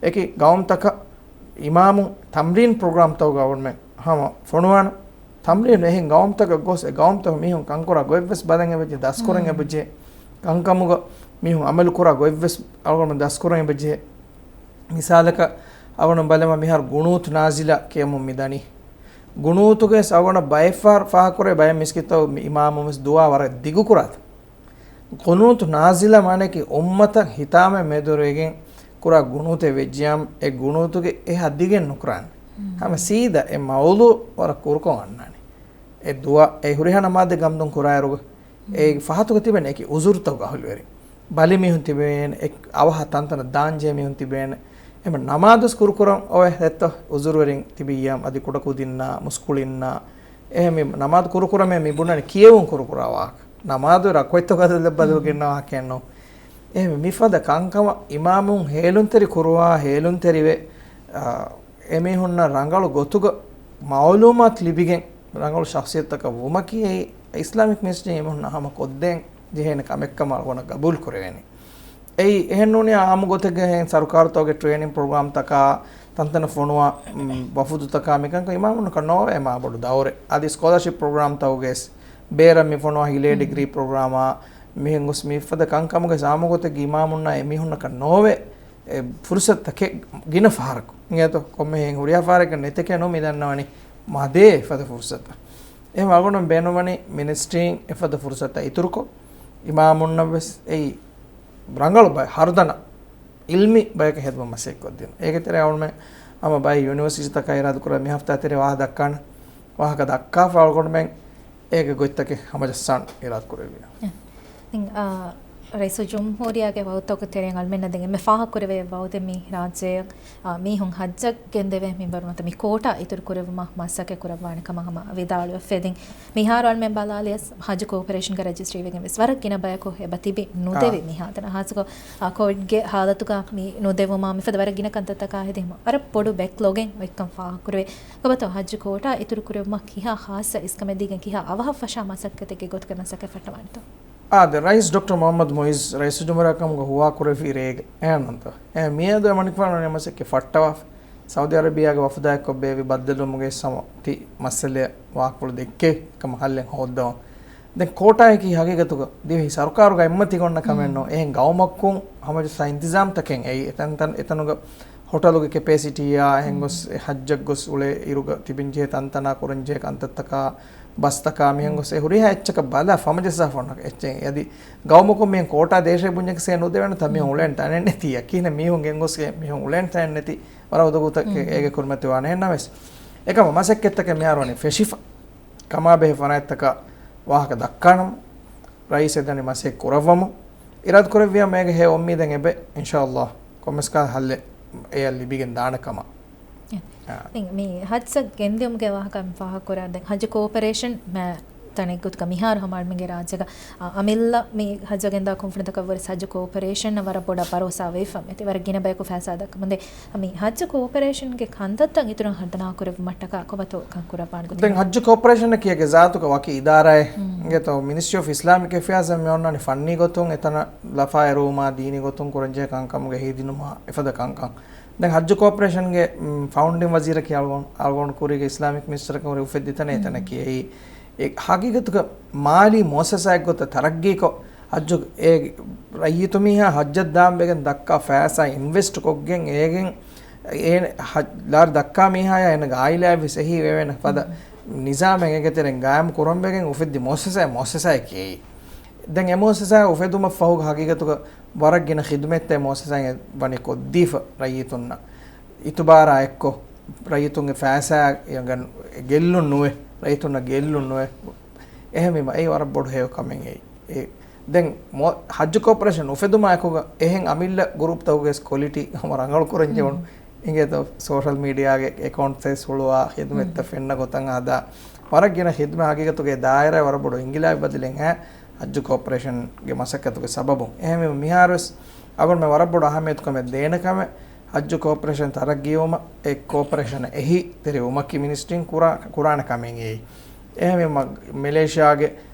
އެކި ގައުމުތަކަށް އިމާމު ތަމްރީން ޕްރޮގްރާމްތަކުގަ އަޅުގަނޑުމެން ހަމަ ފޮނުވާނަ. ތަމްރީން އެހެން ގައުމުތަކަށް ގޮސް އެ ގައުމުތަކު މީހުން ކަންކުރާ ގޮތްވެސް ބަލަން އެބަޖެ، ދަސްކުރަން އެބަޖެ، ކަންކަމުގަ މީހުން އަމަލު ކުރާ ގޮތްވެސް އަޅުގަނޑުމެން ދަސްކުރަން އެބަޖެ. މިސާލަކަށް އަޅުގަނޑު ބަލަމާ މިހާރު ގުނޫތު ނާޒިލާ ކިޔަމުން މިދަނީ. ގުނޫތުގެ އަޅުގަނޑަށް ބައެއް ފަހަރު ފާހަގަކުރޭ ބައެއް މިސްކިތްތައް އިމާމުން ވެސް ދުޢާ ވަރަށް ދިގު ކުރާތަ. ގުނޫތު ނާޒިލާ މާނައަކީ އުއްމަތަށް ހިތާމަ މެދުވެރިވެގެން ކުރާ ގުނޫތެއް ވެއްޖިއްޔާ އެ ގުނޫތުގެ އެހާ ދިގެއް ނުކުރާނެ. ހަމަ ސީދާ އެ މައުޟޫޢު ވަރަށް ކުރުކޮށް އަންނާނެ. އެ ދުޢާ އެ ހުރިހާ ނަމާދެއް ގަމްދުން ކުރާއިރުގަ އެ ފަހަތުގަ ތިބޭނެ އެކި އުޒުރުތަކުގަ އަހުލުވެރިން. ބަލި މީހުން ތިބޭނެ، އެ އަވަހަށް ތަންތަނަށް ދާންޖެހޭ މީހުން ތިބޭނެ. އެހެން ނަމާދުވެސް ކުރުކުރަން އޮވޭ ދެއްތޯ އުޒުރުވެރިން ތިބިއްޔާ އަދި ކުޑަކުދިންނާ، މުސްކުޅިންނާ. އެހެން މި ނަމާދު ކުރުކުރަމޭ މި ބުނަނީ ކިޔެވުން ކުރުކުރާ ވާހަކަ. ނަމާދު ރަކުޢަތްތަކުގަ އަދަދެއް ބަދަލު ގެންނަ ވާހަކައެއް ނޫން. އެހެން މިފަދަ ކަންކަމަށް އިމާމުން ހޭލުންތެރި ކުރުވާ، ހޭލުންތެރިވެ، އާ، އެމީހުންނަށް ރަނގަޅު ގޮތުގަ މަޢުލޫމާތު ލިބިގެން، ރަނގަޅު ޝަޚްޞިއްޔަތުތަކަށް ވުމަކީ އެއީ އިސްލާމިކް މިނިސްޓްރީ އެމީހުންނަށް ހަމަ ކޮށްދޭން ޖެހޭނެ ކަމެއްކަމަށް އަޅުގަނޑަށް ގަބޫލު ކުރެވޭނީ. އެއީ އެހެން ނޫނީ އާއްމު ގޮތެއްގަ އެހެން ސަރުކާރުތަކުގެ ޓްރޭނިން ޕްރޮގްރާމްތަކާ، ތަންތަނަށް ފޮނުވާ، މް، ވަފުދުތަކާ މިކަންކަން އިމާމުންނަކަށް ނޯވޭ މާބޮޑު ދައުރެއް. އަދި ސްކޮލަރޝިޕް ޕްރޮގްރާމްތަކުގައި ބޭރަށް މި ފޮނުވާ ހިލޭ ޑިގްރީ ޕްރޮގްރާމާ މިހެން ގޮސް މިފަދަ ކަންކަމުގައި އާއްމު ގޮތެއްގަ އިމާމުންނާ އެމީހުންނަކަށް ނޯވޭ އެ ފުރުސަތުތަކެއް ގިނަ ފަހަރަކު. އިނގޭތޯ؟ ކޮންމެ ހެން ހުރިހާ ފަހަރެއްގަ ނެތެކޭ ނޫން މި ދަންނަވަނީ މަދޭ ފަދަ ފުރުސަތަށް. އެހެން އަޅުގަނޑު ބޭނުންވަނީ މިނިސްޓްރީން އެފަދަ ފުރުސަތަށް އިތުރުކޮށް، އިމާމުންނަށްވެސް އެއީ ރަނގަޅު ބައެއް ހަރުދަނަ އިލްމީ ބަޔަކަށް ހެދުމަށް މަސައްކަތް ކޮށްދިނުން. އޭގެ ތެރޭ އަޅުމެން ހަމަ ބައެއް ޔުނިވަރސިޓީތަކާ އިރާދަކުރާ މި ހަފްތާ ތެރޭ ވާހަކަ ދައްކާނެ. ވާހަކަ ދައްކާފަ އަޅުގަނޑުމެން އޭގެ ގޮތްތަކެއް ހަމަޖައްސާން އިރާދަކުރެއްވި. އެ، ދެން، އާ، ރައީސުލްޖުމްހޫރިއްޔާގެ ވަޢުދުތަކުގެ ތެރެއިން އަޅުމެންނަށް ދެން އެންމެ ފާހަގަކުރެވޭ ވަޢުދެއް މި ރާއްޖެއަށް، އާ، މީހުން ޙައްޖަށް ގެންދެވޭ މިންވަރު ނުވަތަ މި ކޯޓާ އިތުރު ކުރެއްވުމަށް މަސައްކަތް ކުރައްވާނެ ކަމަށް ހަމަ ވިދާޅުވެފަ. ދެން މިހާރު އަޅުމެން ބަލާލިޔަސް ޙައްޖު ކޯޕަރޭޝަންގެ ރަޖިސްޓްރީ ވެގެން ވެސް ވަރަށް ގިނަ ބަޔަކު އެބަ ތިބި ނުދެވި އާ. މިހާތަނަށް. ހާއްސަކޮށް، އާ، ކޯވިޑްގެ ޙާލަތުގަ މި ނުދެވުމާ މިފަދަ ވަރަށް ގިނަ ކަންތައްތަކާ ހެދި ވަރަށް ބޮޑު ބެކްލޮގެއް އޮތްކަން ފާހަގަކުރެވޭ. ކޮބާތޯ ޙައްޖު ކޯޓާ އިތުރު ކުރެއްވުމަށް ކިހާ ޚާއްޞަ އިސްކަމެއް ދީގެން ކިހާ އަވަހަށް ފަށާ މަސައްކަތެއްގެ ގޮތުގަ މަސައްކަތް ފައްޓަވާނެތޯ؟ އާދެ، ރައީސް ޑޮކްޓަރ މުޙައްމަދު މުޢިއްޒު ރައީސުލްޖުމްހޫރިއްޔާ ކަމުގަ ހުވާ ކުރެއްވި ރޭގަ އެހެންތޯ؟ އެ މިއަދު އެ މަނިކުފާނު މަސައްކަތް ފައްޓަވާފަ. ސައުދި އަރަބިޔާގެ ވަފުދާއެއްކޮށް ބޭއްވި ބައްދަލުވުމުގައި ހަމަ ތި މައްސަލައަށް ވާހަކަފުޅު ދެއްކޭ ކަމަށް ހައްލެއް ހޯއްދަވަން. ދެން ކޯޓާއަކީ ހަގީގަތުގަ ދިވެހި ސަރުކާރުގަ އެއްމަތި ގޮންނަ ކަމެއް ނޫން. އެހެން ގައުމަކުން ހަމަޖައްސާ އިންތިޒާމްތަކެއް އެއީ. އެތަންތަން އެތަނުގަ ހޮޓަލުގެ ކެޕޭސިޓީއާ އެހެން ގޮސް އެ ޙައްޖަށް ގޮސް އުޅޭ އިރުގަ ތިބެންޖެހޭ ތަންތަނާ ކުރަންޖެހޭ ކަންތައްތަކާ ބަސްތަކާ މިހެން ގޮސް އެ ހުރިހާ އެއްޗަކަށް ބަލާ ހަމަޖައްސާފަ އޮންނަ އެއްޗެއް. އަދި ގައުމަކުން މިހެން ކޯޓާ ދޭށޭ ބުންޏަކަސް އެ ނުދެވޭނެ ތަ މީހުން އުޅޭނެ ތަނެއް ނެތި. ޔަޤީނަށް މީހުން ގެންގޮސް މީހުން އުޅޭނެ ތަނެއް ނެތި. ވަރަށް އުދަގޫތަކެއް އޭގެ ކުރިމަތިވާނެ. އެހެންނަމަވެސް އެކަމަށް މަސައްކަތްތަކެއް މިހާރު ވަނީ ފެށިފަ. ކަމާބެހޭ ފަރާތްތަކަށް ވާހަކަ ދައްކާނަމަ، ރައީސް އެދަނީ މަސައްކަތް ކުރައްވަމު. އިރާދަ ކުރެއްވިޔާ މޭގެ ހެޔޮ އުއްމީދެއް އެބެ، އިންޝާﷲ، ކޮންމެސް ކަހަލަ ހައްލެއް އެޔަށް ލިބިގެން ދާނެ ކަމަށް. އެ. އާ. ދެން މި ހައްޖަށް ގެންދިއުމުގެ ވާހަކަ ފާހަގަކުރާ، ދެން ހައްޖު ކޯޕަރޭޝަން މަ-، ތަނެއްގޮތުގަ މިހާރު ހަމަ އަޅުމެންގެ ރާއްޖޭގަ، އަ، އަމިއްލަ މި ހައްޖަށް ގެންދާ ކުންފުނިތަކަށް ވުރެސް ހައްޖު ކޯޕަރޭޝަނަށް ވަރަށް ބޮޑަށް ބަރޯސާ ވެފަ މެތި ވަރަށް ގިނަ ބަޔަކު ފައިސާ ދައްކަމުންދޭ. މި ހައްޖު ކޯޕަރޭޝަންގެ ކަންތައްތައް އިތުރަށް ހަރުދަނާ ކުރެއްވުމަށްޓަކާ ކޮބާތޯ ކަން ކުރައްވާނެ ގޮތެއް؟ ދެން ހައްޖު ކޯޕަރޭޝަނަކީ އޭގެ ޒާތުގަ ވަކި އިދާރާއެއް. އިނގޭތޯ މިނިސްޓްރީ އޮފް އިސްލާމިކް އެފެއާޒް އެންމެ އޮންނާނީ ފަންނީ ގޮތުން އެތަނަށް ލަފާ އެރުވުމާ ދީނީ ގޮތުން ކުރަންޖެހޭ ކަންކަމުގެ ހެއިދިނުމާ އެފަދަ ކަންކަން. ދެން ހައްޖު ކޯޕަރޭޝަންގެ، މް، ފައުންޑިން ވަޒީރަކީ އަޅުގަނޑު، އަޅުގަނޑު ކުރީގެ އިސްލާމިކް މިނިސްޓަރަކަށް ހުރި އުފެއްދި ތަނެއް އެތަނަކީ. އެއީ އެ ހަގީގަތުގަ މާލީ މުއައްސަސާއެއްގޮތަށް ތަރައްގީކޮށް، ހައްޖު އެ ރައްޔިތު މީހާ ހައްޖަށް ދާން ވެގެން ދައްކާ ފައިސާ އިންވެސްޓް ކޮށްގެން އޭގެން އޭނަ ހަ-، ލާރި ދައްކާ މީހާޔާ އޭނަގެ އާއިލާއެއްވެސް އެހީ ވެވޭނެ ފަދަ ނިޒާމެއް އޭގެ ތެރެއިން ގާއިމް ކުރަން ވެގެން އުފެއްދި މުއައްސަސާއެއް، މުއައްސަސާއެކޭ. ދެން އެ މުއައްސަސާ އުފެދުމަށް ފަހުގަ ހަގީގަތުގަ ވަރަށް ގިނަ ޚިދުމަތްތައް މުއައްސަސާއިން ވަނީ ކޮށްދީފަ ރައްޔިތުންނަށް. އިތުބާރާ އެއްކޮށް، ރައްޔިތުންގެ ފައިސާ ގެއްލުން ނުވެ، ރައްޔިތުންނަށް ގެއްލުން ނުވެ. އެހެންވީމަ އެއީ ވަރަށް ބޮޑު ހެޔޮ ކަމެއް އެއީ. އެ، ދެން މޮ-، ހައްޖު ކޯޕަރޭޝަން އުފެދުމާ އެކުގަ އެހެން އަމިއްލަ ގުރޫޕްތަކުގެ ކޮލިޓީ ހަމަ ރަނގަޅު ކުރަން ޖެހުނު. އިނގޭތޯ ސޯޝަލް މީޑިއާގެ އެކައުންޓްސް ހުޅުވާ ޚިދުމަތްތައް ފެންނަ ގޮތަށް ހަދާ. ވަރަށް ގިނަ ޚިދުމަތް ހަގީގަތުގެ ދާއިރާ ވަރަށް ބޮޑު އިންގިލާބެއް ބަދަލެއް އައި ހައްޖު ކޯޕަރޭޝަންގެ މަސައްކަތުގެ ސަބަބުން. އެހެންވީމަ މިހާރުވެސް އަޅުގަނޑުމެން ވަރަށް ބޮޑު އަހައްމިޔަތުކަމެއް ދޭނެ ކަމެއް ހައްޖު ކޯޕަރޭޝަން ތަރައްގީވުމަށް އެ ކޯޕަރޭޝަނަށް އެހީ ތެރެވުމަކީ މިނިސްޓްރީން ކުރާ-، ކުރާނެ ކަމެއް އެއީ. އެހެންވީމަ މެލޭޝިޔާގެ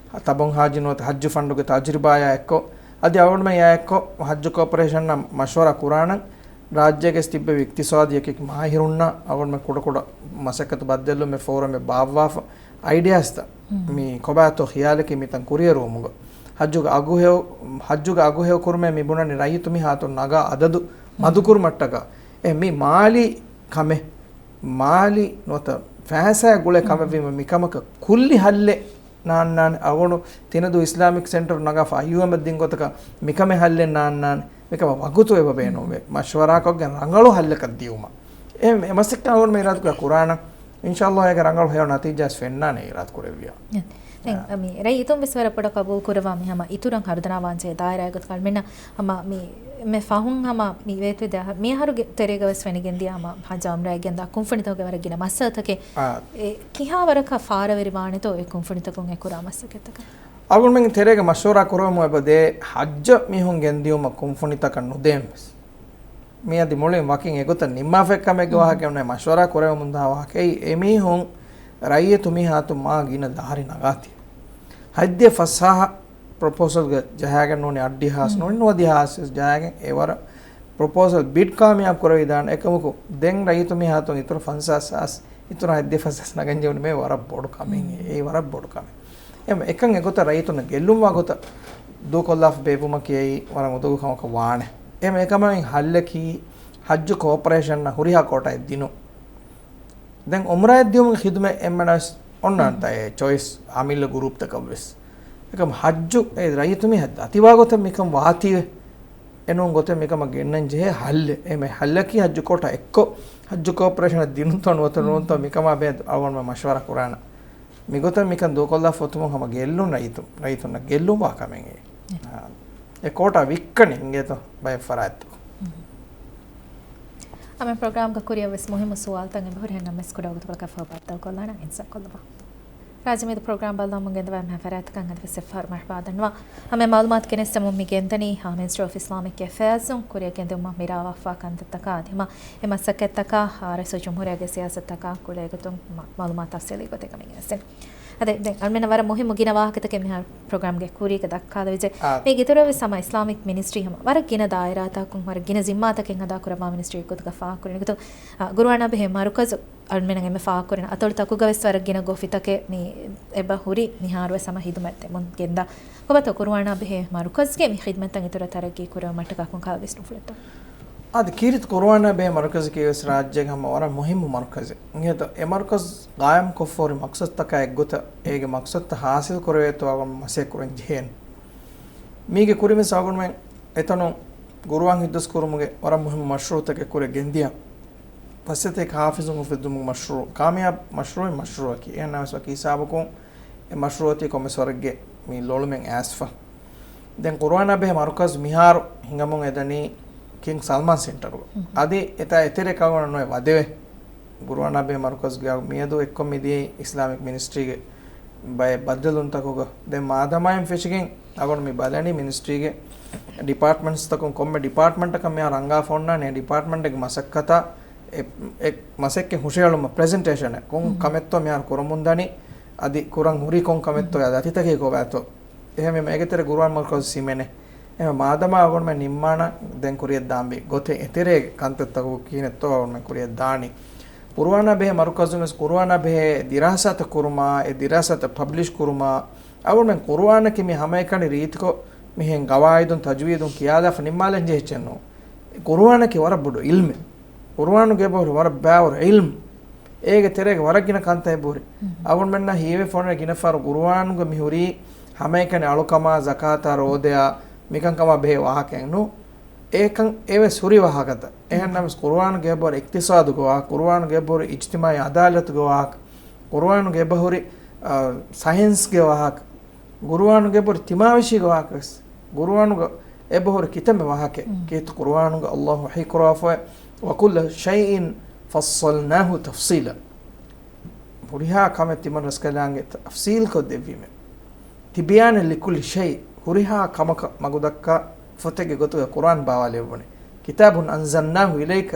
ތަބަން ހާޖި ނުވަތަ ހައްޖު ފަންޑުގެ ތަޖުރިބާޔާ އެއްކޮށް، އަދި އަޅުގަނޑުމެން އެއާ އެއްކޮށް ހައްޖު ކޯޕަރޭޝަންއަށް މަޝްވަރާ ކުރާނަން، ރާއްޖޭގެ ތިއްބެވި އިޤްތިޞާދީ އެކި މާހިރުންނާ އަޅުގަނޑުމެން ކުޑަކުޑަ މަސައްކަތު ބައްދަލުމެއް ފޯރަމެއް ބާއްވާފަ އައިޑިއާސްތައް މި ކޮބާތޯ ޚިޔާލަކީ މިތަން ކުރިއެރުވުމުގަ. ހައްޖުގެ އަގުހެޔޮ-، ހައްޖުގެ އަގުހެޔޮކުރުމޭ މި ބުނަނީ ރައްޔިތު މީހާތުން ނަގާ އަދަދު މަދުކުރުމަށްޓަކާ. އެ މި މާލީ ކަމެއް، މާލީ ނުވަތަ ފައިސާ ގުޅޭ ކަމެއްވީމަ މިކަމަކަށް ކުއްލި ހައްލެއް ނާންނާނެ. އަޅުގަނޑު ތިނަދޫ އިސްލާމިކް ސެންޓަރު ނަގާފަ އައިޔޫއެމަށް ދިން ގޮތަކަށް މިކަމެއް ހައްލެއް ނާންނާނެ. މިކަމަށް ވަގުތު އެބަ ބޭނުންވޭ. މަޝްވަރާކޮށްގެން ރަނގަޅު ހައްލަކަށް ދިޔުމަށް. އެ، އެ މަސައްކަތް އަޅުގަނޑުމެން އިރާދަކުރާ ކުރާނަން. އިންޝާﷲ އޭގެ ރަނގަޅު ހެޔޮ ނަތީޖާސް ފެންނާނެ އިރާދަކުރެއްވިޔާ. ދެން، އާ. މި ރައްޔިތުން ވެސް ވަރަށް ބޮޑަށް ޤަބޫލު ކުރައްވާ މި ހަމަ އިތުރަށް ހަރުދަނާވާންޖެހޭ ދާއިރާގެ ގޮތަކަށް އަޅުމެންނަށް ހަމަ މި އެންމެ ފަހުން ހަމަ މި ވޭތުވެދިޔަ މިއަހަރުގެ ތެރޭގަ ވެސް ފެނިގެންދިޔަ ހަމަ ހައްޖު އުމްރާއެއް ގެންދާ ކުންފުނިތަކުގެ ވަރަށް ގިނަ މައްސަލަތަކެއް. އާ. އެ ކިހާ ވަރަކަށް ފާރަވެރިވާނެތޯ އެ ކުންފުނިތަކުން އެ ކުރާ މަސައްކަތްތަކަށް؟ އަޅުގަނޑުމެންގެ ތެރޭގަ މަޝްވަރާ ކުރެވެމުން އެބަ ދޭ ހައްޖަށް މީހުން ގެންދިޔުމަށް ކުންފުނިތަކަށް ނުދޭން ވެސް. މިއަދި މުޅިން ވަކިން އެގޮތަށް ނިންމާފައި ކަމެއްގެ މް. ވާހަކައެއް ނޫނޭ، މަޝްވަރާ ކުރެވެމުން ދާ ވާހަކައެއް. އެމީހުން ރައްޔިތު މީހާތުން މާ ގިނަ ދާރި ނަގާތީ. ހަތްދިހަ ފަސްހާހަ ޕްރޮޕޯސަލްގެ ޖަހާގެން ނޫނީ، އަށްޑިހަ ހާސް ނޫނީ، ނުވަދިހަ ހާސް ވެސް ޖަހާގެން އެ ވަރަށް ޕްރޮޕޯސަލް ބިޑް ކާމިޔާބު ކުރެވިދާނެ. އެކަމަކު ދެން ރައްޔިތު މީހާތުން އިތުރަށް ފަންސާސް ހާސް، އިތުރަށް ހަތްދިހަ ފަސްހާސް ނަގަން ޖެހުނީ މޭ ވަރަށް ބޮޑު ކަމެއް. މް. އެއީ ވަރަށް ބޮޑު ކަމެއް. އެމަ އެކަން އެގޮތަށް ރައްޔިތުންނަށް ގެއްލުންވާ ގޮތަށް ދޫކޮށްލާފަ ބޭއްވުމަކީ އެއީ ވަރަށް އުނދަގޫ ކަމަކަށް ވާނެ. އެމަ އެކަމަށް ހައްލަކީ ހައްޖު ކޯޕަރޭޝަންއަށް ހުރިހާ ކޯޓާއެއް ދިނުން. ދެން އުމްރާއެއް ދިޔުމުގެ ޚިދުމަތް އެންމެނަށް ވެސް އޮންނާނެތާ އެ ޗޮއިސް އަމިއްލަ ގުރޫޕްތަކަށް ވެސް. އެކަމް ހައްޖު އެ ރައްޔިތު މީހަށް ދަތިވާ ގޮތަށް މިކަން ވާތީވެ. އެނޫން ގޮތެއް މިކަމަށް ގެންނަން ޖެހޭ ހައްލެއް. އެމެ ހައްލަކީ ހައްޖު ކޯޓާ އެއްކޮށް، ހައްޖު ކޯޕަރޭޝަނަށް ދިނުންތޯ ނުވަތަ ނޫންތޯ މިކަމާ ބެހޭ އަޅުގަނޑުމެން މަޝްވަރާ ކުރާނަން. މިގޮތަށް މިކަން ދޫކޮށްލާފަ އޮތުމުން ހަމަ ގެއްލުން ރައްޔިތުން، ރައްޔިތުންނަށް ގެއްލުންވާ ކަމެއް އެއީ. އާ. އެ ކޯޓާ ވިއްކަނީ އިނގޭތޯ ބައެއް ފަރާތްތަކުން. އަމެ ޕްރޮގްރާމްގެ ކުރިއަށް ވެސް މުހިއްމު ސުވާލުތައް އެބަހުރި ހެންނަމަވެސް ކުޑަ ވަގުތުކޮޅަކަށް ފަހު ބައްދަލުކޮށްލާނަން އިންސާ ކޮށްލަވާ. ރާއްޖެ މިއަދު ޕްރޮގްރާމް ބައްލަވަމުން ގެންދަވާ އެންމެހާ ފަރާތްތަކަށް އަދިވެސް އެއްފަހަރު މަރުޙަބާ ދަންނަވާ. އަމެ މައުލޫމާތު ގެނެސްދެމުން މި ގެންދަނީ ހާ މިނިސްޓްރީ އޮފް އިސްލާމިކް އެފެއާޒުން ކުރިއަށް ގެންދެވުމަށް މިރާވާފާ ކަންތައްތަކާ އަދި ހަމަ އެ މަސައްކަތްތަކާ ރައީސުލްޖުމްހޫރިއްޔާގެ ސިޔާސަތުތަކާ ގުޅޭގޮތުން މަ-، މައުލޫމާތު ތަފްސީލީ ގޮތެއް ކަމެއް ގެނެސްދެން. އަދި ދެން އަޅުމެންނަށް ވަރަށް މުހިއްމު ގިނަ ވާހަކަތަކެއް މިހާރު ޕްރޮގްރާމްގެ ކުރީގަ ދައްކާލެވިއްޖެ. އާ. މީގެ އިތުރަށް ވެސް ހަމަ އިސްލާމިކް މިނިސްޓްރީ ހަމަ ވަރަށް ގިނަ ދާއިރާތަކުން ވަރަށް ގިނަ ޒިންމާތަކެއް އަދާކުރައްވާ މިނިސްޓްރީއެއް ގޮތުގަ ފާހަގަކުރަނީ ގޮތުން، އާ، ގުރުއާނާ ބެހޭ މަރުކަޒު އަޅުމެންނަށް އެންމެ ފާހަގަކުރަން އަތޮޅުތަކުގަ ވެސް ވަރަށް ގިނަ ގޮފިތަކެއް މި އެބަ ހުރި މިހާރު ވެސް ހަމަ ހިދުމަތް ދެމުން ގެންދާ. ކޮބާތޯ ގުރުއާނާ ބެހޭ މަރުކަޒުގެ މި ޚިދްމަތްތައް އިތުރަށް ތަރައްގީ ކުރެވުމަށްޓަކާ ކޮންކަހަލަ ވިސްނުންފުޅެއްތޯ؟ އަދި ކީރިތި ގުރުއާނާ ބެހޭ މަރުކަޒަކީ ވެސް ރާއްޖޭގެ ހަމަ ވަރަށް މުހިއްމު މަރުކަޒެއް. އިނގޭތޯ އެ މަރުކަޒު ގާއިމްކޮށްފަ ހުރި މަޤްޞަދުތަކާ އެއްގޮތަށް އޭގެ މަޤްޞަދުތައް ހާސިލް ކުރެވޭތޯ އަޅުގަނޑު މަސައްކަތް ކުރަން ޖެހޭނެ. މީގެ ކުރިން ވެސް އަޅުގަނޑުމެން އެތަނުން ގުރުއާން ހިއްދަސް ކުރުމުގެ ވަރަށް މުހިއްމު މަޝްރޫޢުތަކެއް ކުރިއަށް ގެންދިޔަ. ފައްސަތޭކަ ޙާފިޒުން އުފެއްދުމުގެ މަޝްރޫޢު ކާމިޔާބު މަޝްރޫޢެއް، މަޝްރޫޢަކީ. އެހެންނަމަވެސް ވަކި ހިސާބަކުން އެ މަޝްރޫޢު އޮތީ ކޮންމެސް ވަރެއްގެ މި ލޮޅުމެއް އައިސްފަ. ދެން ގުރުއާނާ ބެހޭ މަރުކަޒު މިހާރު ހިނގަމުން އެދަނީ ކިންގް ސަލްމާން ސެންޓަރުގަ. އަދި އެތާ އެތެރޭ ކަމަށް ނުވެ ވަދެވޭ. ގުރުއާނާ ބެހޭ މަރުކަޒުގެ މިއަދު އެއްކޮށް މިދިޔައީ އިސްލާމިކް މިނިސްޓްރީގެ ބައެއް ބައްދަލުންތަކުގަ. ދެން މާދަމާއިން ފެށިގެން އަޅުގަނޑު މި ބަލަނީ މިނިސްޓްރީގެ ޑިޕާޓްމަންޓްސްތަކުން ކޮންމެ ޑިޕާޓްމަންޓަކަށް މިހާރު ރަނގާފަ އޮންނާނެ އެ ޑިޕާޓްމަންޓެއްގެ މަސައްކަތާ އެ، އެ މަސައްކަތް ހުށައެޅުމަށް ޕްރެޒެންޓޭޝަނެއް ކޮން ކަމެއްތޯ މިހާރު ކުރަމުންދަނީ، އަދި ކުރަން ހުރީ ކޮން ކަމެއްތޯ އަދި އަތިތަކީ ކޮބާތޯ. އެހެންވީމަ އޭގެ ތެރޭ ގުރުއާން މަރުކަޒު ހިމެނޭ. އެހެން މާދަމާ އަޅުގަނޑުމެން ނިންމާނަ ދެން ކުރިޔަށް ދާންވީ ގޮތެއް އެތެރޭގެ ކަންތައްތަކުގެ ކިހިނެއްތޯ އަޅުގަނޑުމެން ކުރިޔަށް ދާނީ. ޤުރުއާނާ ބެހޭ މަރުކަޒުން ވެސް ޤުރުއާނާ ބެހޭ ދިރާސާތައް ކުރުމާ، އެ ދިރާސާތައް ޕަބްލިޝް ކުރުމާ، އަޅުގަނޑުމެން ޤުރުއާނަކީ މި ހަމައެކަނި ރީތިކޮށް މިހެން ޤަވާއިދުން ތަޖްވީދުން ކިޔާލާފަ ނިންމާލަން ޖެހިއްޗެއް ނޫން. ޤުރުއާނަކީ ވަރަށް ބޮޑު ޢިލްމެއް. ޤުރުއާނުގެ އެބަހުރި ވަރަށް ބައިވަރު ޢިލްމް. އޭގެ ތެރޭގަ ވަރަށް ގިނަ ކަންތައް އެބަހުރި. އަޅުގަނޑުމެންނަށް ހީވެފަ އޮންނަ ގިނަ ފަހަރު ޤުރުއާނުގަ މިހުރީ ހަމައެކަނި އަޅުކަމާ، ޒަކާތާ، ރޯދަޔާ، މިކަންކަމާ ބެހޭ ވާހަކައެއް ނޫން. އެކަން އެވެސް ހުރި ވާހަކަތައް. އެހެންނަމަވެސް ޤުރުއާނުގެ އެބަހުރި އިޤްތިޞާދުގެ ވާހަކަ، ޤުރުއާނުގެ އެބަހުރި އިޖްތިމާޢީ ޢަދާލަތުގެ ވާހަކަ، ޤުރުއާނުގެ އެބަހުރި، އާ، ސައިންސްގެ ވާހަކަ، ޤުރުއާނުގެ އެބަހުރި ތިމާވެށީގެ ވާހަކަ ވެސް. ޤުރުއާނުގަ އެބަހުރި ކިތަންމެ ވާހަކައެއް. ކީރިތި ޤުރުއާނުގަ ﷲ ވަޙީ ކުރައްވާފައި، وَكُلَّ شَيْءٍ فَصَّلْنَاهُ تَفْصِيلًا. ހުރިހާ ކަމެއް ތިމަން ރަސްކަލާނގެ ތަފްސީލްކޮށް ދެއްވީމެ. تِبْيَانًا لِكُلِّ شَيْءٍ، ހުރިހާ ކަމަކަށް މަގުދައްކާ ފޮތެއްގެ ގޮތުގަ ޤުރުއާން ބާވާލެއްވުނެ. كِتَابٌ أَنْزَلْنَاهُ إِلَيْكَ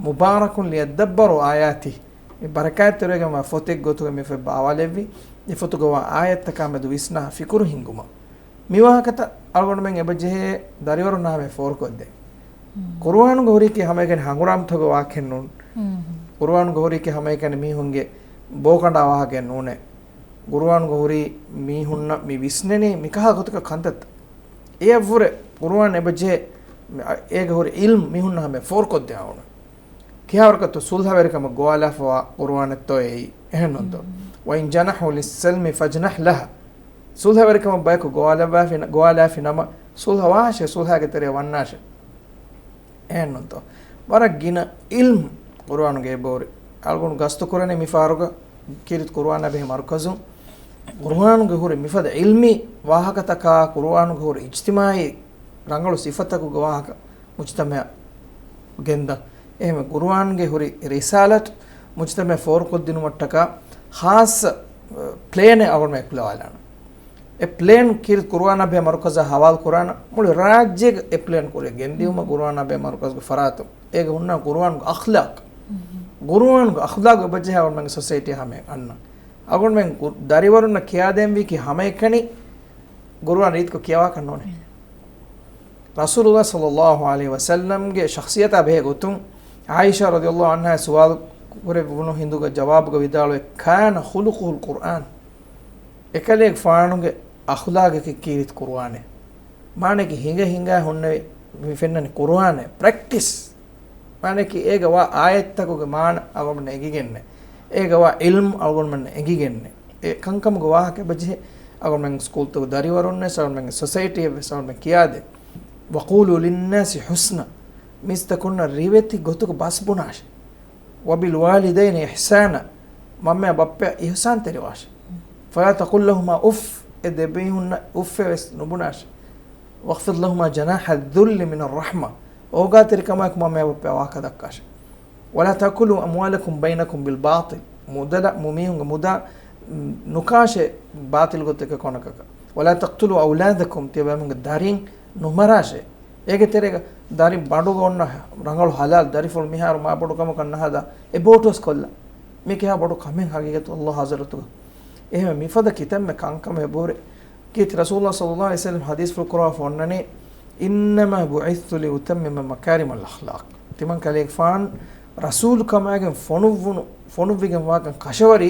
مُبَارَكٌ لِيَدَّبَّرُوا آيَاتِهِ. މި ބަރަކާތްތެރިވެގެންވާ ފޮތެއް ގޮތުގަ މި ފޮތް ބާވާލެއްވި، މި ފޮތުގަވާ އާޔަތްތަކާމެދު ވިސްނާ ފިކުރު ހިންގުމަށް. މި ވާހަކަތައް އަޅުގަނޑުމެން އެބަޖެހޭ ދަރިވަރުންނާ ހަމަޔަށް ފޯރުކޮށްދޭ. ޤުރުއާނުގަ ހުރީކީ ހަމައެކަނި ހަނގުރާމަތަކުގެ ވާހަކައެއް ނޫން. ޤުރުއާނުގަ ހުރީކީ ހަމައެކަނި މީހުންގެ ބޯކަނޑާ ވާހަކައެއް ނޫނޭ. ޤުރުއާނުގަ ހުރީ މީހުންނަށް މި ވިސްނެނީ މިކަހަލަ ގޮތަކަށް ކަންތައްތައް. އެއަށްވުރެ ޤުރުއާން އެބަޖެހޭ، އޭގަ ހުރި ޢިލްމް މީހުންނާ ހަމަޔަށް ފޯރުކޮށްދޭ އަޅުގަނޑު. ކިހާވަރަކަށްތޯ ޞުލްޙަވެރިކަމަށް ގޮވާލާފަވާ ޤުރުއާނެއްތޯ އެއީ؟ އެހެންނޫންތޯ؟ وَإِنْ جَنَحُوا لِلسَّلْمِ فَاجْنَحْ لَهَا. ޞުލްޙަވެރިކަމަށް ބަޔަކު ގޮވާލައްވާފި، ގޮވާލާފި ނަމަ، ޞުލްޙަވާށޭ، ޞުލްޙާގެ ތެރެއަށް ވަންނާށޭ. އެހެންނޫންތޯ؟ ވަރަށް ގިނަ ޢިލްމް ޤުރުއާނުގަ އެބަހުރި. އަޅުގަނޑު ގަސްތުކުރަނީ މި ފަހަރުގަ ކީރިތި ޤުރުއާނާ ބެހޭ މަރުކަޒުން. ޤުރުއާނުގަ ހުރި މިފަދަ ޢިލްމީ ވާހަކަތަކާ، ޤުރުއާނުގަ ހުރި އިޖްތިމާޢީ ރަނގަޅު ސިފަތަކުގެ ވާހަކަ މުޖްތަމަޢަށް ގެންދަން. އެހެންވެ، ޤުރުއާންގެ ހުރި ރިސާލަތު މުޖްތަމަޢަށް ފޯރުކޮށްދިނުމަށްޓަކާ ޚާއްޞަ، އަ، ޕްލޭނެއް އަޅުގަނޑުމެން ކުލަވާލާނަން. އެ ޕްލޭން ކީރިތި ޤުރުއާނާ ބެހޭ މަރުކަޒާ ހަވާލު ކުރާނަން. މުޅި ރާއްޖޭގެ އެ ޕްލޭން ކުރިއަށް ގެންދިއުމަށް ޤުރުއާނާ ބެހޭ މަރުކަޒުގެ ފަރާތުން. އޭގަ ހުންނަ ޤުރުއާނުގެ އަޚްލާޤް. ޤުރުއާނުގެ އަޚްލާޤް އެބަޖެހޭ އަޅުގަނޑުމެންގެ ސޮސައިޓީ ހަމައަށް އަންނަން. އަޅުގަނޑުމެން ދަރިވަރުންނަށް ކިޔާދޭންވީކީ ހަމައެކަނި ޤުރުއާން ރީތިކޮށް ކިޔަވާކަށް ނޫނޭ. ރަސޫލުﷲ ޞައްލަﷲ ޢަލައިހި ވަސައްލަމްގެ ޝަޚްޞިއްޔަތާ ބެހޭ ގޮތުން، ޢާއިޝާ ރަޟިޔަﷲ ޢަންހާ ސުވާލު ކުރެއްވުނު ހިނދުގެ ޖަވާބުގަ ވިދާޅުވޭ، كَانَ خُلُقُهُ الْقُرْآنُ. އެކަލޭގެފާނުގެ އަޚްލާޤަކީ ކީރިތި ޤުރުއާނޭ. މާނައަކީ ހިނގަ ހިނގާ ހުންނެވި މި ފެންނަނީ ޤުރުއާނޭ. ޕްރެކްޓިސް. މާނައަކީ އޭގަ ވާ އާޔަތްތަކުގެ މާނަ އަޅުގަނޑުމެންނަށް އެނގިގެންނޭ. އޭގަ ވާ ޢިލްމު އަޅުގަނޑުމެންނަށް އެނގިގެންނޭ. އެ ކަންކަމުގެ ވާހަކަ އެބަޖެހޭ އަޅުގަނޑުމެން ސްކޫލްތަކުގެ ދަރިވަރުންވެސް އަޅުގަނޑުމެންގެ ސޮސައިޓީއަށްވެސް އަޅުގަނޑުމެން ކިޔާދޭ. وَقُولُوا لِلنَّاسِ حُسْنًا. މީސްތަކުންނަށް ރިވެތި ގޮތުގަ ބަސް ބުނާށޭ. وَبِالْوَالِدَيْنِ إِحْسَانًا. މަންމަޔާ ބައްޕަޔަށް އިޙްސާންތެރިވާށޭ. فَلَا تَقُل لَّهُمَا أُفٍّ. އެ ދެބޭހުންނަށް އުފްފެއް ވެސް ނުބުނާށޭ. وَاخْفِضْ لَهُمَا جَنَاحَ الذُّلِّ مِنَ الرَّحْمَةِ. އޯގާތެރިކަމާއެކު މަންމަޔާ ބައްޕަޔާ ވާހަކަ ދައްކާށޭ. وَلَا تَأْكُلُوا أَمْوَالَكُمْ بَيْنَكُمْ بِالْبَاطِلِ. މުދަލަށް، މު-، މީހުންގެ މުދާ، ނުކާށޭ ބާޠިލް ގޮތެއްގެ ކޮނަކަކަށް. وَلَا تَقْتُلُوا أَوْلَادَكُمْ. ތިޔަބައިމީހުންގެ ދަރިން ނުމަރާށޭ. އޭގެ ތެރޭގަ ދަރިން ބަނޑުގަ އޮންނަ ރަނގަޅު ޙަލާލް ދަރިފުޅު މިހާރު މާ ބޮޑު ކަމަކަށް ނަހަދާ އެބޯޓުވެސް ކޮށްލާ. މީ ކިހާ ބޮޑު ކަމެއް ޙަޤީޤަތު ﷲ ޙަޟްރަތުގަ. އެހެން މިފަދަ ކިތަންމެ ކަންކަމެއް އެބަހުރި. ކީރިތި ރަސޫލުﷲ ޞައްލަﷲ ޢަލައިހި ވަސައްލަމް ޙަދީޘްފުޅު ކުރައްވާފަ އޮންނަނީ، إِنَّمَا بُعِثْتُ لِأُتَمِّمَ مَكَارِمَ الْأَخْلَاقِ. ތިމަން ކަލޭގެފާން ރަސޫލުކަމާގެން ފޮނުއްވުނު، ފޮނުއްވިގެން ވާކަން ކަށަވަރީ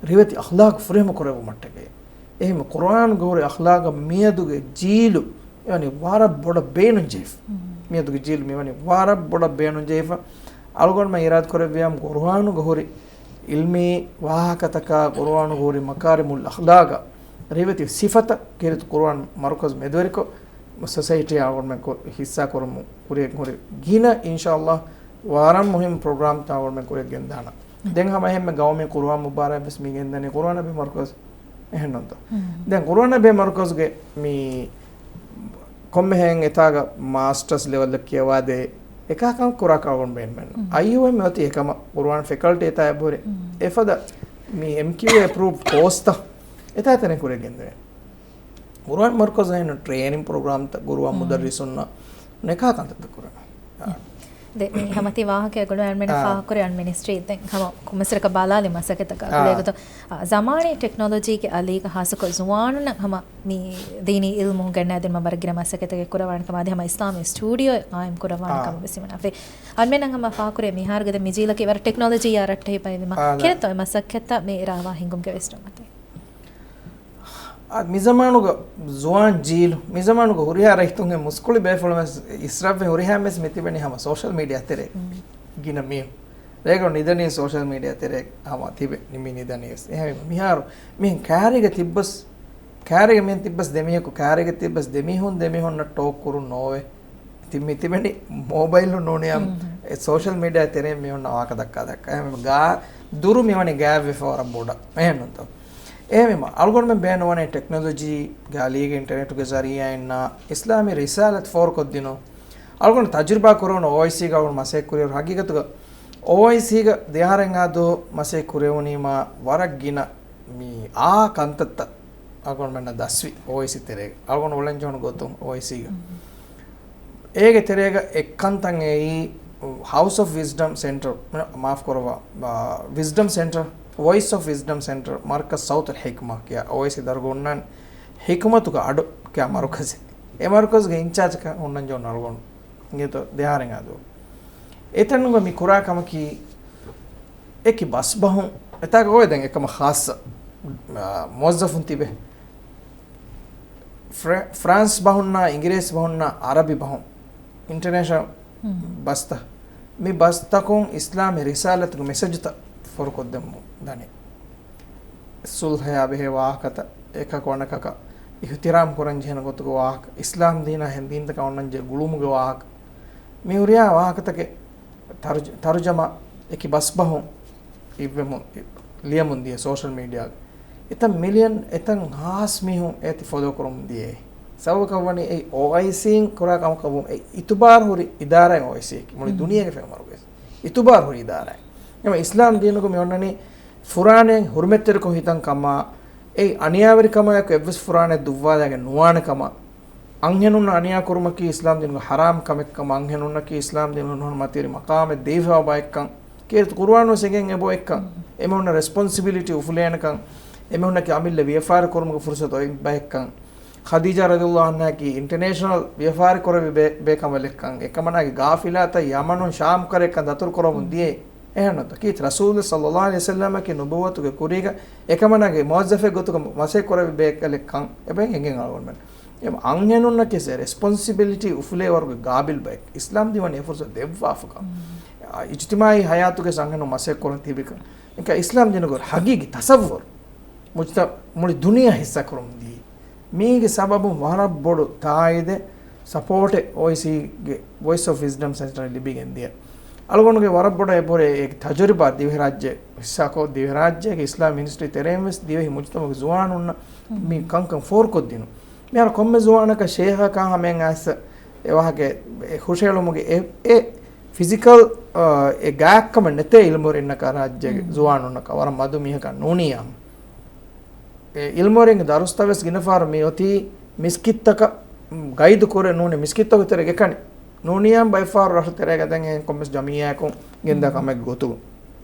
ރިވެތި އަޚްލާޤު ފުރިހަމަ ކުރެއްވުމަށްޓަކައި. އެހެން ޤުރުއާނުގަ ހުރި އަޚްލާޤަށް މިއަދުގެ ޖީލު އެވަނީ ވަރަށް ބޮޑަށް ބޭނުންޖެހިފަ. މިއަދުގެ ޖީލު މިވަނީ ވަރަށް ބޮޑަށް ބޭނުންޖެހިފަ. އަޅުގަނޑުމެން އިރާދަ ކުރެއްވިޔާމު ޤުރުއާނުގަ ހުރި ޢިލްމީ ވާހަކަތަކާ، ޤުރުއާނުގަ ހުރި މަކާރިމުލް އަޚްލާޤަށް ރިވެތި ސިފަތައް ކީރިތި ޤުރުއާން މަރުކަޒު މެދުވެރިކޮށް، ސޮސައިޓީއާ އަޅުގަނޑުމެން ކޮ-، ހިއްސާ ކުރަމުން ކުރިޔަށް ހުރި ގިނަ އިންޝާﷲ ވަރަށް މުހިންމު ޕްރޮގްރާމްތައް އަޅުގަނޑުމެން ކުރިޔަށް ގެންދާނަން. ދެން ހަމަ އެހެންމެ ގައުމީ ޤުރުއާން މުބާރާތް ވެސް މި ގެންދަނީ ޤުރުއާނާ ބެހޭ މަރުކަޒު. އެހެންނޫންތޯ؟ ދެން ޤުރުއާނާ ބެހޭ މަރުކަޒުގެ މި ކޮންމެހެން އެތާގަ މާސްޓަރސް ލެވެލްއަށް ކިޔަވާދޭ އެކަހަލަ ކަން ކުރާކަށް އަޅުގަނޑު ބޭނުމެއްނު. އައިޔޫއެމް އޮތީ އެކަމަށް ޤުރުއާން ފެކަލްޓީ އެތާ އެބަހުރި. އެފަދަ މި އެމްކިއުއޭ އެޕްރޫވްޑް ކޯސްތައް އެތާ ތެރެ ކުރެ ގެންދެވޭނެ. ގުރުއާން މަރުކަޒު ހިން ޓްރޭނިން ޕްރޮގްރާމްތައް ގުރުއާން މުދައްރިސުންނަށް ނެކާ ކަންތައްތައް ކުރަން. ދެ، މި ހަމަ ތި ވާހަކަ ގުޅު އަންމެނަށް އާ. ފާހަގަކުރި އަން މިނިސްޓްރީ ދެން ހަމަ ކޮމެސްރަކަށް ބާލާލި މަސައްކަތަކާ އާ. ގުޅޭގޮތު، އާ، ޒަމާނީ ޓެކްނޮލޮޖީގެ އަލީގަ ހާއްސަކޮށް ޒުވާނުންނަށް ހަމަ މި ދީނީ އިލްމު ގެންނާދިން ވަރަށް ގިނަ މަސައްކަތެއް ކުރަވާނެ ކަމަށް އަދި ހަމަ އިސްލާމީ ސްޓޫޑިއޯ ޤާއިމް ކުރައްވާނެ އާ. ކަމަށް ވެސް ހިމަނާފައި. އަންމެނަށް ހަމަ ފާހަގަކުރޭ މިހާރުގެ ދެ މި ޖީލަކީ ވަރަށް ޓެކްނޮލޮޖީއާ ރައްޓެހިފައިވީމަ. އާ، ދެ. ކިހިނެއްތޯ އެ މަސައްކަތްތައް މި ރާވާ ހިންގުމުގެ ވެސް ނުވަތަ؟ އާ، މިޒަމާނުގަ ޒުވާން ޖީލު، މިޒަމާނުގަ ހުރިހާ ރައްޔިތުންގެ މުސްކުޅި ބޭފުޅުން ވެސް އިސްރާފްވެ ހުރިހާ ވެސް މި ތިބެނީ ހަމަ ސޯޝަލް މީޑިއާ ތެރޭ. މް. ގިނަ މީހުން. ރޭގަ ނިދަނީ ސޯޝަލް މީޑިއާ ތެރޭ ހަމަ ތިބެ ނިމި ނިދަނީ ވެސް. އެހެންވީމަ މިހާރު މިހެން ކާރީގަ ތިއްބަސް، ކާރީގަ މިހެން ތިއްބަސް ދެމީހަކު، ކާރީގަ ތިއްބަސް ދެމީހުން ދެމީހުންނަށް ޓޯކް ކުރުން ނޯވެ. ތި-، މި ތިބެނީ މޯބައިލު ނޫނިއްޔާ، މް. އެ ސޯޝަލް މީޑިއާ ތެރޭ މިހުންނަ ވާހަކަ ދައްކާ ދައްކާ. އެހެންވީމަ ގާ-، ދުރު މިވަނީ ގާތްވެފަ ވަރަށް ބޮޑަށް. އެހެންނުތޯ؟ އެހެންވީމަ އަޅުގަނޑުމެން ބޭނުންވަނީ ޓެކްނޮލޮޖީގެ އަލީގެ އިންޓަރނެޓުގެ ޒަރީއާއިންނާ އިސްލާމީ ރިސާލަތު ފޯރުކޮށްދިނުން. އަޅުގަނޑު ތަޖުރިބާ ކުރެވުނު އޯއައިސީގަ އަޅުގަނޑު މަސައްކަތް ކުރިއިރު ހަގީގަތުގަ އޯއައިސީގަ ދެއަހަރެއް އާދު މަސައްކަތް ކުރެވުނީމާ ވަރަށް ގިނަ މި އާ ކަންތައްތައް އަޅުގަނޑުމެންނަށް ދަސްވި އޯއައިސީ ތެރޭގަ. އަޅުގަނޑު އުޅެން ޖެހުނު ގޮތުން އޯއައިސީގަ. މް. އޭގެ ތެރޭގަ އެއްކަންތައް އެއީ ހައުސް އޮފް ވިސްޑަމް ސެންޓަރ، މާފް ކުރައްވާ، އާ، ވިސްޑަމް ސެންޓަރ، ވޮއިސް އޮފް ވިސްޑަމް ސެންޓަރ، މަރްކަޒް ސައުތުލް ހިކްމާ ކިޔާ އޯއައިސީ ދަރުގަ ހުންނާނެ ހިކުމަތުގެ އަޑު ކިޔާ މަރުކަޒެއް. އެ މަރުކަޒުގެ އިންޗާޖަކަށް ހުންނަން ޖެހުނު އަޅުގަނޑު އިނގޭތޯ ދެއަހަރެއް އާދު. އެތަނުގަ މި ކުރާ ކަމަކީ އެކި ބަސްބަހުން އެތާގަ އޮވޭ ދެން އެކަމަށް ޚާއްޞަ، އާ، މުވައްޒަފުން ތިބެ. ފްރެ-، ފްރާންސް ބަހުންނާ، އިނގިރޭސި ބަހުންނާ، އަރަބި ބަހުން، އިންޓަރނޭޝަނަލް މް. ބަސްތައް. މި ބަސްތަކުން އިސްލާމީ ރިސާލަތުގެ މެސެޖުތައް ފޯރުކޮށްދެމުން ދަނީ. ސުލްހަޔާ ބެހޭ ވާހަކަތައް، އެކަކު އަނެކަކަށް އިޙްތިރާމް ކުރަން ޖެހޭނެ ގޮތުގެ ވާހަކަ، އިސްލާމް ދީނާ އެހެން ދީންތަކާ އޮންނަން ޖެހޭ ގުޅުމުގެ ވާހަކަ، މި ހުރިހާ ވާހަކަތަކެއް ތަރުޖަ-، ތަރުޖަމާ އެކި ބަސްބަހުން އިއްވެމުން، ލިޔަމުން ދިޔަ ސޯޝަލް މީޑިއާގަ. އެތަން މިލިއަން، އެތަން ހާސް މީހުން އޭތި ފޮލޯ ކުރަމުން ދިޔައީ. ސަބަބަކަށް ވަނީ އެއީ އޯއައިސީން ކުރާ ކަމަކަށް ވުން، އެ އިތުބާރު ހުރި އިދާރާއެއް އޯއައިސީއަކީ. މުޅި މް. ދުނިޔޭގެ ފެނުމަރުގެ އިތުބާރު ހުރި އިދާރާއެއް. އެމަ އިސްލާމް ދީނުގަ މި އޮންނަނީ ފުރާނައިން ހުރުމަތްތެރިކޮށް ހިތަން ކަމާ، އެއީ އަނިޔާވެރިކަމާއެކު އެއްވެސް ފުރާނައެއް ދުއްވާލާގެން ނުވާނެ ކަމަށް، އަންހެނުންނަށް އަނިޔާ ކުރުމަކީ އިސްލާމް ދީނުގެ ހަރާމް ކަމެއް ކަމަށް، އަންހެނުންނަކީ އިސްލާމް ދީނުގެ ނުހަނު މަތިވެރި މަޤާމެއް ދެވިފައިވާ ބައެއްކަން، ކީރިތި ޤުރުއާނު ވެސް އެނގެން އެބައޮތްކަން، އެމީހުންނަށް ރެސްޕޮންސިބިލިޓީ އުފުލޭނެކަން، އެމީހުންނަކީ އަމިއްލަ ވިޔަފާރި ކުރުމުގެ ފުރުސަތު އޮތް ބައެއްކަން، ޚަދީޖާ ރަޟިޔަﷲ ޢަންހާއަކީ އިންޓަރނޭޝަނަލް ވިޔަފާރި ކުރެވި ބޭ-، ބޭކަނބަލެއްކަން، އެކަމަނާގެ ގާފިލާތައް ޔަމަނުން ޝާމް ކަރައެއްކަން ދަތުރު ކުރަމުން ދިޔައީ. އެހެންނުތަ؟ ކީރިތި ރަސޫލު ޞައްލަﷲ ޢަލައިހި ވަސައްލަމަކީ ނުބުއްވަތުގެ ކުރީގަ އެކަމަނާގެ މުވައްޒަފެއް ގޮތުގަ މަސައްކަތް ކުރެވި ބޭކަލެއްކަން އެބައިން އެނގެން އަޅުގަނޑުމެން. އެ އަންހެނުންނަކީ ރެސްޕޮންސިބިލިޓީ އުފުލޭ ވަރުގެ ގާބިލް ބައެއް. އިސްލާމް ދީން ވަނީ އެ ފުރުސަތު ދެއްވާފަކަން. އިޖްތިމާޢީ ޙަޔާތުގެ އަންހެނުން މަސައްކަތް ކުރަން ތިބިކަން. އެކަ އިސްލާމް ދީނުގެ ހަގީގީ ތަޞައްވުރު މުޖްތަ-، މުޅި ދުނިޔެ ހިއްސާ ކުރަމުން ދިޔައީ. މީގެ ސަބަބުން ވަރަށް ބޮޑު ތާއީދެއް ސަޕޯޓެއް އޯއައިސީގެ ވޮއިސް އޮފް ވިސްޑަމް ސެންޓަރަށް ލިބިގެން ދިޔަ. އަޅުގަނޑުގެ ވަރަށް ބޮޑަށް އެބަހުރި އެ ތަޖުރިބާ ދިވެހިރާއްޖެ ހިއްސާކޮށް، ދިވެހިރާއްޖޭގެ އިސްލާމް މިނިސްޓްރީ ތެރެއިން ވެސް ދިވެހި މުޖްތަމަޢުގެ ޒުވާނުންނަށް މި ކަންކަން ފޯރުކޮށްދިނުން. މިހާރު ކޮންމެ ޒުވާނަކަށް ޝޭހަކާ ހަމައިން އައިސް އެ ވާހަކަ އެ ހުށައެޅުމުގެ އެ، އެ ފިޒިކަލް، އާ، އެ ގާތްކަމެއް ނެތޭ އިލްމުވެރިންނަކާ ރާއްޖޭގެ ޒުވާނުންނަކަށް ވަރަށް މަދު މީހަކާ ނޫނިއްޔާމު. އެ އިލްމުވެރިންގެ ދަރުސްތައް ވެސް ގިނަ ފަހަރު މި އޮތީ މިސްކިތްތަކަށް ގައިދު ކުރެ ނޫނީ، މިސްކިތްތަކުގެ ތެރޭގަ އެކަނި. ނޫނިއްޔާމު ބައެއް ފަހަރު ރަށު ތެރޭގަ ދެން އެހެން ކޮންމެސް ޖަމިއްޔާއަކުން ގެންދާ ކަމެއްގެ ގޮތުގަ.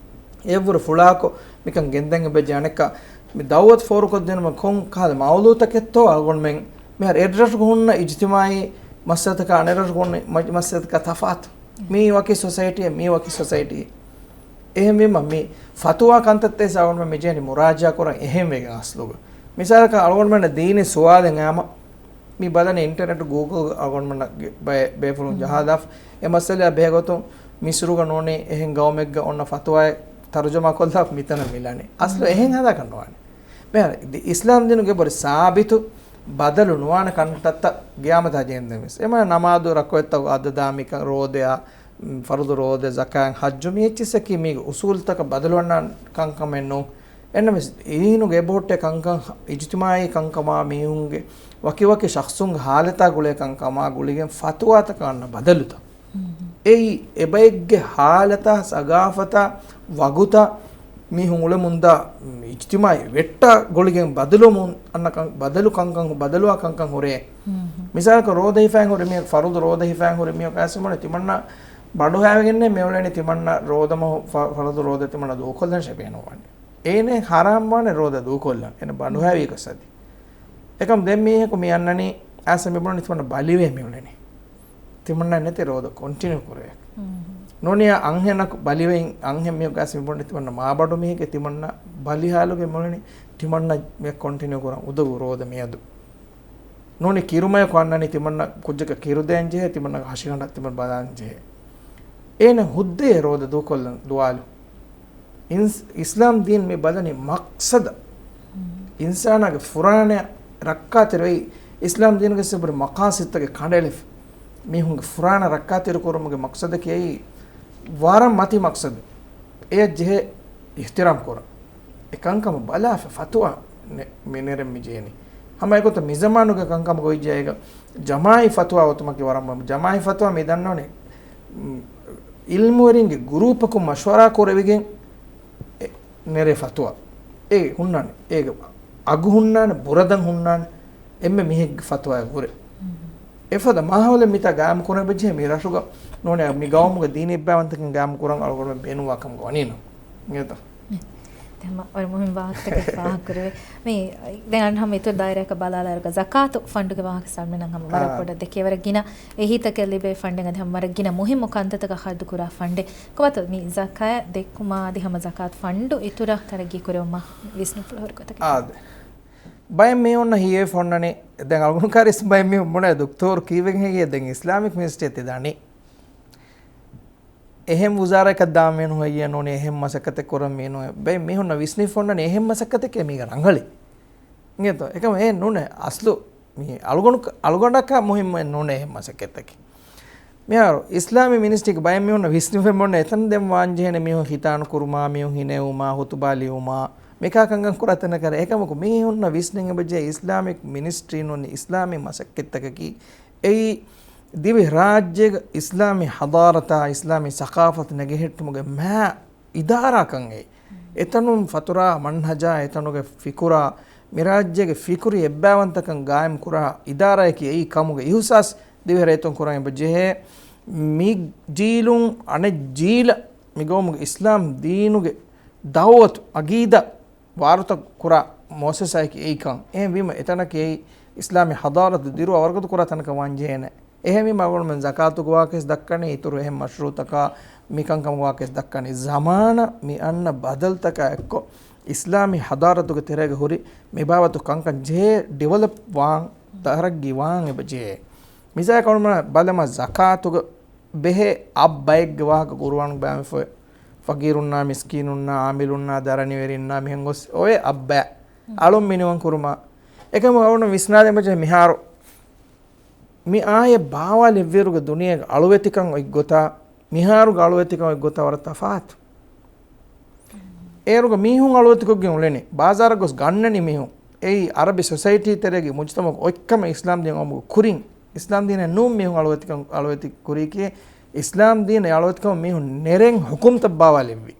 އެއަށްވުރެ ފުޅާކޮށް މިކަން ގެންދަން އެބަޖެހޭ. އަނެއްކާ މި ދައުވަތު ފޯރުކޮށްދިނުމަށް ކޮން ކަހަލަ މައުލޫއަތަކެއްތޯ އަޅުގަނޑުމެން މިހާރު އެއްރަށުގަ ހުންނަ އިޖްތިމާޢީ މައްސަލަތަކާ އަނެއްރަށުގަ ހުންނަ މަ-، މައްސަލަތަކާ ތަފާތު. މީ ވަކި ސޮސައިޓީއެއް، މީ ވަކި ސޮސައިޓީއެއް. އެހެންވީމަ މި ފަތުވާ ކަންތައްތައް ވެސް އަޅުގަނޑުމެން މި ޖެހެނީ މުރާޖަޢާ ކުރަން އެހެން ވެގެން އަސްލުގަ. މިސާލަކަށް އަޅުގަނޑުމެންނަށް ދީނީ ސުވާލެއް އައިމަ މި ބަލަނީ އިންޓަރނެޓް ގޫގަލް އަޅުގަނޑުމެންނަށް ބޭ-، ބޭފުޅުން ޖަހާލާފަ. އެ މައްސަލައާ ބެހޭގޮތުން މިސްރުގަ ނޫނީ އެހެން ގައުމެއްގަ އޮންނަ ފަތުވާއެއް ތަރުޖަމާ ކޮށްލާފަ މިތަނަށް މިލަނީ. އަސްލު އެހެން ހަދާކަށް ނުވާނެ. މިހާރު އިސްލާމް ދީނުގެ ބޮޑު ސާބިތު ބަދަލު ނުވާނެ ކަންތައްތައް ގިޔާމަތާ ޖެހެންދެން ވެސް. އެމަ ނަމާދު ރަކުޢަތްތައް އަދަދާ މިކަން ރޯދަޔާ، ފަރުޟު ރޯދަ، ޒަކާތް، ޙައްޖު މި އެއްޗިއްސަކީ މީގެ އުސޫލުތަކަށް ބަދަލުވަންނާނެ ކަންކަމެއް ނޫން. އެންނަމެސް އީނުގެ އެބަހުއްޓޭ ކަންކަން އިޖުތިމާޢީ ކަންކަމާ މީހުންގެ ވަކިވަކި ޝަޚްޞުންގެ ހާލަތާ ގުޅޭ ކަންކަމާ ގުޅިގެން ފަތުވާތަކަށް އަންނަ ބަދަލުތައް. އެއީ އެބައެއްގެ ހާލަތާ، ސަގާފަތާ، ވަގުތާ، މީހުން އުޅެމުންދާ އިޖްތިމާޢީ ވެއްޓާ ގޮޅިގެން ބަދަލުވަމުން އަންނަ ކަން، ބަދަލު ކަންކަން، ބަދަލުވާ ކަންކަން ހުރޭ. މިސާލަކަށް ރޯދަ ހިފައިން ހުރި މީހަކު، ފަރުޟު ރޯދަ ހިފައިން ހުރި މީހަކު އައިސް ބުނެ ތިމަންނަ ބަނޑުހައިވެގެންނޭ މިއުޅެނީ ތިމަންނަ ރޯދަ މަހު ފަ-، ފަރުޟު ރޯދަ ތިމަންނަ ދޫކޮށްލަން ޝަބޭނު ވަން. އޭނެ ހަރާމް ވާނެ ރޯދަ ދޫކޮށްލަން. އޭނެ ބަނޑުހައިވީ ގޮސް އަދި. އެކަމް ދެން މީހަކު މި އަންނަނީ އައިސް މި ބުނަނީ ތިމަންނަ ބަލިވޭ މިއުޅެނީ. ތިމަންނަ ނެތި ރޯދަ ކޮންޓިނިއު ކުރޭ. ނޫނިޔާ އަންހެނަކު ބަލިވެއިން އަންހެން މީހަކު އައިސް މި ބުނަނީ ތިމަންނަ މާބަނޑު މީހެކޭ ތިމަންނަ ބަލި ހާލުގަ މިއުޅެނީ ތިމަންނަ މި ކޮންޓިނިއު ކުރަން އުދަގޫ ރޯދަ މިއަދު. ނޫނީ ކިރުމަޔަކު އަންނަނީ ތިމަންނަ ކުއްޖަކަށް ކިރު ދޭން ޖެހޭ ތިމަންނަ ހަށިގަނޑަށް ތިމަން ބަލާން ޖެހޭ. އޭނަ ހުއްދައޭ ރޯދަ ދޫކޮށްލަން ދުވާލު. އިންސް-، އިސްލާމް ދީން މި ބަލަނީ މަޤްޞަދަށް. އިންސާނާގެ ފުރާނަޔަށް ރައްކާތެރިވެ، އިސްލާމް ދީނުގެ ސިބުރި މަޤާޞިދުތަކެއް ކަނޑައެޅިފަ. މީހުންގެ ފުރާނަ ރައްކާތެރިކުރުމުގެ މަޤްޞަދަކީ އެއީ ވަރަށް މަތި މަޤްޞަދެއް. އެޔަށް ޖެހޭ އިޙްތިރާމް ކުރަން. އެ ކަންކަމަށް ބަލާފަ ފަތުވާ ނެ-، މި ނެރެން މި ޖޭނީ. ހަމަ އެގޮތަށް މި ޒަމާނުގެ ކަންކަމަކު އޮތް ޖައިގަ ޖަމާޢީ ފަތުވާ އޮތުމަކީ ވަރަށް މުހިންމު. ޖަމާޢީ ފަތުވާ މި ދަންނަވަނީ، މް، ޢިލްމުވެރިންގެ ގުރޫޕަކުން މަޝްވަރާ ކުރެވިގެން އެ ނެރޭ ފަތުވާ. އޭ ހުންނާނެ. އޭގެ އަގު ހުންނާނެ، ބުރަދަން ހުންނާނެ. އެންމެ މީހެއްގެ ފަތުވާއެއް ހުރެ. އެފަދަ މާހައުލެއް މިތާ ގާއިމް ކުރަން އެބަޖެހޭ މި ރަށުގަ ނޫނޭ މި ގައުމުގެ ދީނީ އެއްބައިވަންތަކަން ގާއިމް ކުރަން އަޅުގަނޑުމެން ބޭނުންވާ ކަމުގަ ވަނީނު. އިނގޭތަ؟ ދެން ހަމަ ވަރަށް މުހިންމު ވާހަކަތަކެއް ފާހަގަކުރެވޭ. މި ދެން އަން ހަމަ އިތުރު ދާއިރާއަކަށް ބަލާލާއިރުގަ ޒަކާތު ފަންޑުގެ ވާހަކަ ސަލްމެނަށް ހަމަ ވަރަށް އާ. ބޮޑަށް ދެކޭ. ވަރަށް ގިނަ އެހީތަކެއް ލިބޭ ފަންޑެއް އަދި ހަމަ ވަރަށް ގިނަ މުހިންމު ކަންތައްތަކަށް ޚަރަދު ކުރާ ފަންޑެއް. ކޮބާތޯ މި ޒަކާތް ދެއްކުމާ އަދި ހަމަ ޒަކާތު ފަންޑު އިތުރަށް ތަރައްގީ ކުރެވުމަށް ވިސްނުފުޅު ހުރި ގޮތަކީ؟ އާދެ. ބައެއް މީހުންނަށް ހިޔޭ ފޮންނަނީ، ދެން އަޅުގަނޑު ކާރިސް ބައެއް މީހުން ބުނޭ ދޮކްތޯރު ކީއްވެގެން ހެއްޔޭ ދެން އިސްލާމިކް މިނިސްޓްރީ ތި ދާނީ؟ އެހެން ވުޒާރާއަކަށް ދާން މީނު ހެއްޔޭ ނޫނީ، އެހެން މަސައްކަތެއް ކުރަން މީނު. ބައެއް މީހުންނަށް ވިސްނިފޮންނަނީ އެހެން މަސައްކަތެކޭ މީގަ ރަނގަޅީ. އިނގޭތޯ؟ އެކަމަ އެ ނޫނޭ އަސްލު މި އަޅުގަނޑު، އަޅުގަނޑަކަށް މުހިންމު ނޫނޭ އެހެން މަސައްކަތްތަކެއް. މިހާރު އިސްލާމީ މިނިސްޓްރީގެ ބައެއް މީހުންނަށް ވިސްނިފެން ބޮންނަ އެތަން ދެން ވާން ޖެހޭނެ މީހުން ޚިތާނު ކުރުމާ، މީހުން ހިނެއުމާ، ހުތުބާ ލިޔުމާ، މިކާ ކަންކަން ކުރާ ތަނަކަށް. އެކަމަކު މީހުންނަށް ވިސްނެން އެބަޖެހޭ އިސްލާމިކް މިނިސްޓްރީ ނޫނީ އިސްލާމީ މަސައްކަތްތަކަކީ އެއީ ދިވެހިރާއްޖޭގަ އިސްލާމީ ޙަޟާރަތާ، އިސްލާމީ ސަޤާފަތު ނެގެހެއްޓުމުގެ މާ އިދާރާކަން އެއީ. އެތަނުން ފަތުރާ މަންހަޖާ، އެތަނުގެ ފިކުރާ، މިރާއްޖޭގެ ފިކުރީ އެއްބައިވަންތަކަން ގާއިމް ކުރާ އިދާރާއަކީ އެއީ ކަމުގެ އިހުސާސް ދިވެހިރައްޔިތުން ކުރަން އެބަ ޖެހޭ. މި ޖީލުން އަނެއް ޖީލަށް މި ގައުމުގެ އިސްލާމް ދީނުގެ ދަޢުވަތު، ޢަޤީދާ، ވާރުތަ ކުރާ މުއައްސަސާއަކީ އެއީ ކަން. އެހެންވީމަ އެތަނަކީ އެއީ އިސްލާމީ ޙަޟާރަތު ދިރުވާ ވަރުގަދަ ކުރާ ތަނަކަށް ވާން ޖެހޭނެ. އެހެންވީމަ އަޅުގަނޑުމެން ޒަކާތުގެ ވާހަކަވެސް ދައްކަނީ، އިތުރު އެހެން މަޝްރޫޢުތަކާ މިކަންކަމުގެ ވާހަކަވެސް ދައްކަނީ. ޒަމާނަށް މި އަންނަ ބަދަލުތަކާ އެއްކޮށް، އިސްލާމީ ޙަޟާރަތުގެ ތެރޭގަ ހުރި މިބާވަތު ކަންކަން ޖެހޭ، ޑިވެލޮޕް ވާން، ތަރައްގީ ވާން އެބަ ޖެހޭ. މިސާލަކަށް އަޅުގަނޑުމެން ބަލަމާ ޒަކާތުގެ ބެހޭ އަށް ބައެއްގެ ވާހަކަ ޤުރުއާނުގަ ބަޔާންވެފަ. ފަޤީރުންނާ، މިސްކީނުންނާ، ޢާމިލުންނާ، ދަރަނިވެރިންނާ، މިހެން ގޮސް އޮވޭ އަށް ބައެއް. އަޅުން މިނިވަން ކުރުމާ. އެކަމު އަޅުން ވިސްނާލެވޭ މިހާރު މި އާޔަތް ބާވާލެއްވިއިރުގެ ދުނިޔޭގެ އަޅުވެތިކަން އޮތް ގޮތާ، މިހާރުގެ އަޅުވެތިކަން އޮތް ގޮތާ ވަރަށް ތަފާތު. އޭރުގަ މީހުން އަޅުވެތިކޮށްގެން އުޅެނީ، ބާޒާރަށް ގޮސް ގަންނަނީ މީހުން. އެއީ އަރަބި ސޮސައިޓީ ތެރޭގެ މުޖުތަމަޢު އޮތްކަމެއް އިސްލާމް ދީން އައުމުގެ ކުރިން. އިސްލާމް ދީނަށް ނޫން މީހުން އަޅުވެތިކަން، އަޅުވެތި ކުރީކީ، އިސްލާމް ދީނަށް އަޅުވެތިކަމަށް މީހުން ނެރެން ޙުކުމްތައް ބާވާލެއްވި.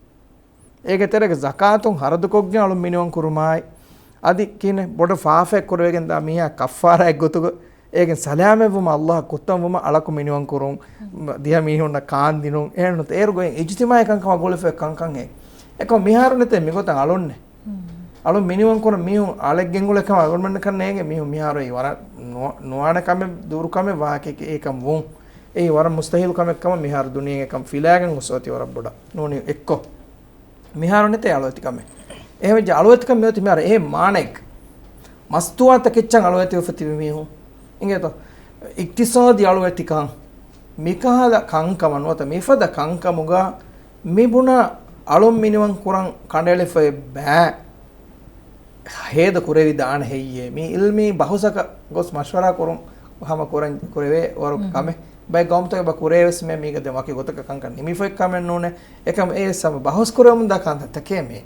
އޭގެ ތެރޭގަ ޒަކާތުން ހަރަދުކޮށްގެން އަޅުން މިނިވަން ކުރުމާއި، އަދި ކިހިނެއް ބޮޑަށް ފާފައެއް ކުރެވިގެން ދާ މީހާ ކައްފާރާއެއް ގޮތުގަ އޭގެން ސަލާމަތްވުމަށް އައްލާހަށް ކުއްތަންވުމަށް އަޅަކު މިނިވަން ކުރުން، ދިހަ މީހުންނަށް ކާން ދިނުން، އެހެންނުތަ އޭރު ގޮތް އިޖްތިމާޢީ ކަންކަމަށް ގުޅިފައި ކަންކަން ހެއް. އެކަމަ މިހާރު ނެތޭ މިގޮތަށް އަޅުންނެއް. އަޅުން މިނިވަން ކުރަން މީހުން އަޅެއް ގެންގުޅޭ ކަމަށް އަޅުގަނޑުމެންނަކަށް ނޭނގެ. މީހުން މިހާރު އެއީ ވަރަށް ނު-، ނުވާނެ ކަމެއް، ދުރު ކަމެއް، ވާހަކައެއް އެކަން ވުން. އެއީ ވަރަށް މުސްތަހީލު ކަމެއް ކަމަށް މިހާރު ދުނިޔޭގެ އެކަން ފިލާގެން ގޮސް އޮތީ ވަރަށް ބޮޑަށް. ނޫނީ އެއްކޮށް. މިހާރު ނެތޭ އަޅުވެތިކަމެއް. އެހެންވެއްޖެ އަޅުވެތިކަން މިއޮތީ މިހާރު އެހެން މާނައެއްގަ. މަސްތުވާތަކެއް އެއްޗަށް އަޅުވެތިވެފަ ތިބި މީހުން. އިނގޭތޯ؟ އިޤްތިޞާދީ އަޅުވެތިކަން. މިކަހަލަ ކަންކަމަށް ނުވަތަ މިފަދަ ކަންކަމުގަ މި ބުނާ އަޅުން މިނިވަން ކުރަން ކަނޑައެޅިފައި ބައި ހޭދަ ކުރެވިދާނެ ހެއްޔޭ؟ މީ އިލްމީ ބަހުސަކަށް ގޮސް މަޝްވަރާ ކުރުން ހަމަ ކުރަން ކުރެވޭ ވަރު ކަމެއް. ބައެއް ގައުމުތަކެއް ބަ ކުރެވެސް މޭ މީގަ ދެން ވަކި ގޮތަކަށް ކަންކަން ނިމިފައި ކަމެއް ނޫނޭ. އެކަމް އެ ސަމަ ބަހުސް ކުރެވެމުންދާ ކަންތައްތަކޭ މޭ.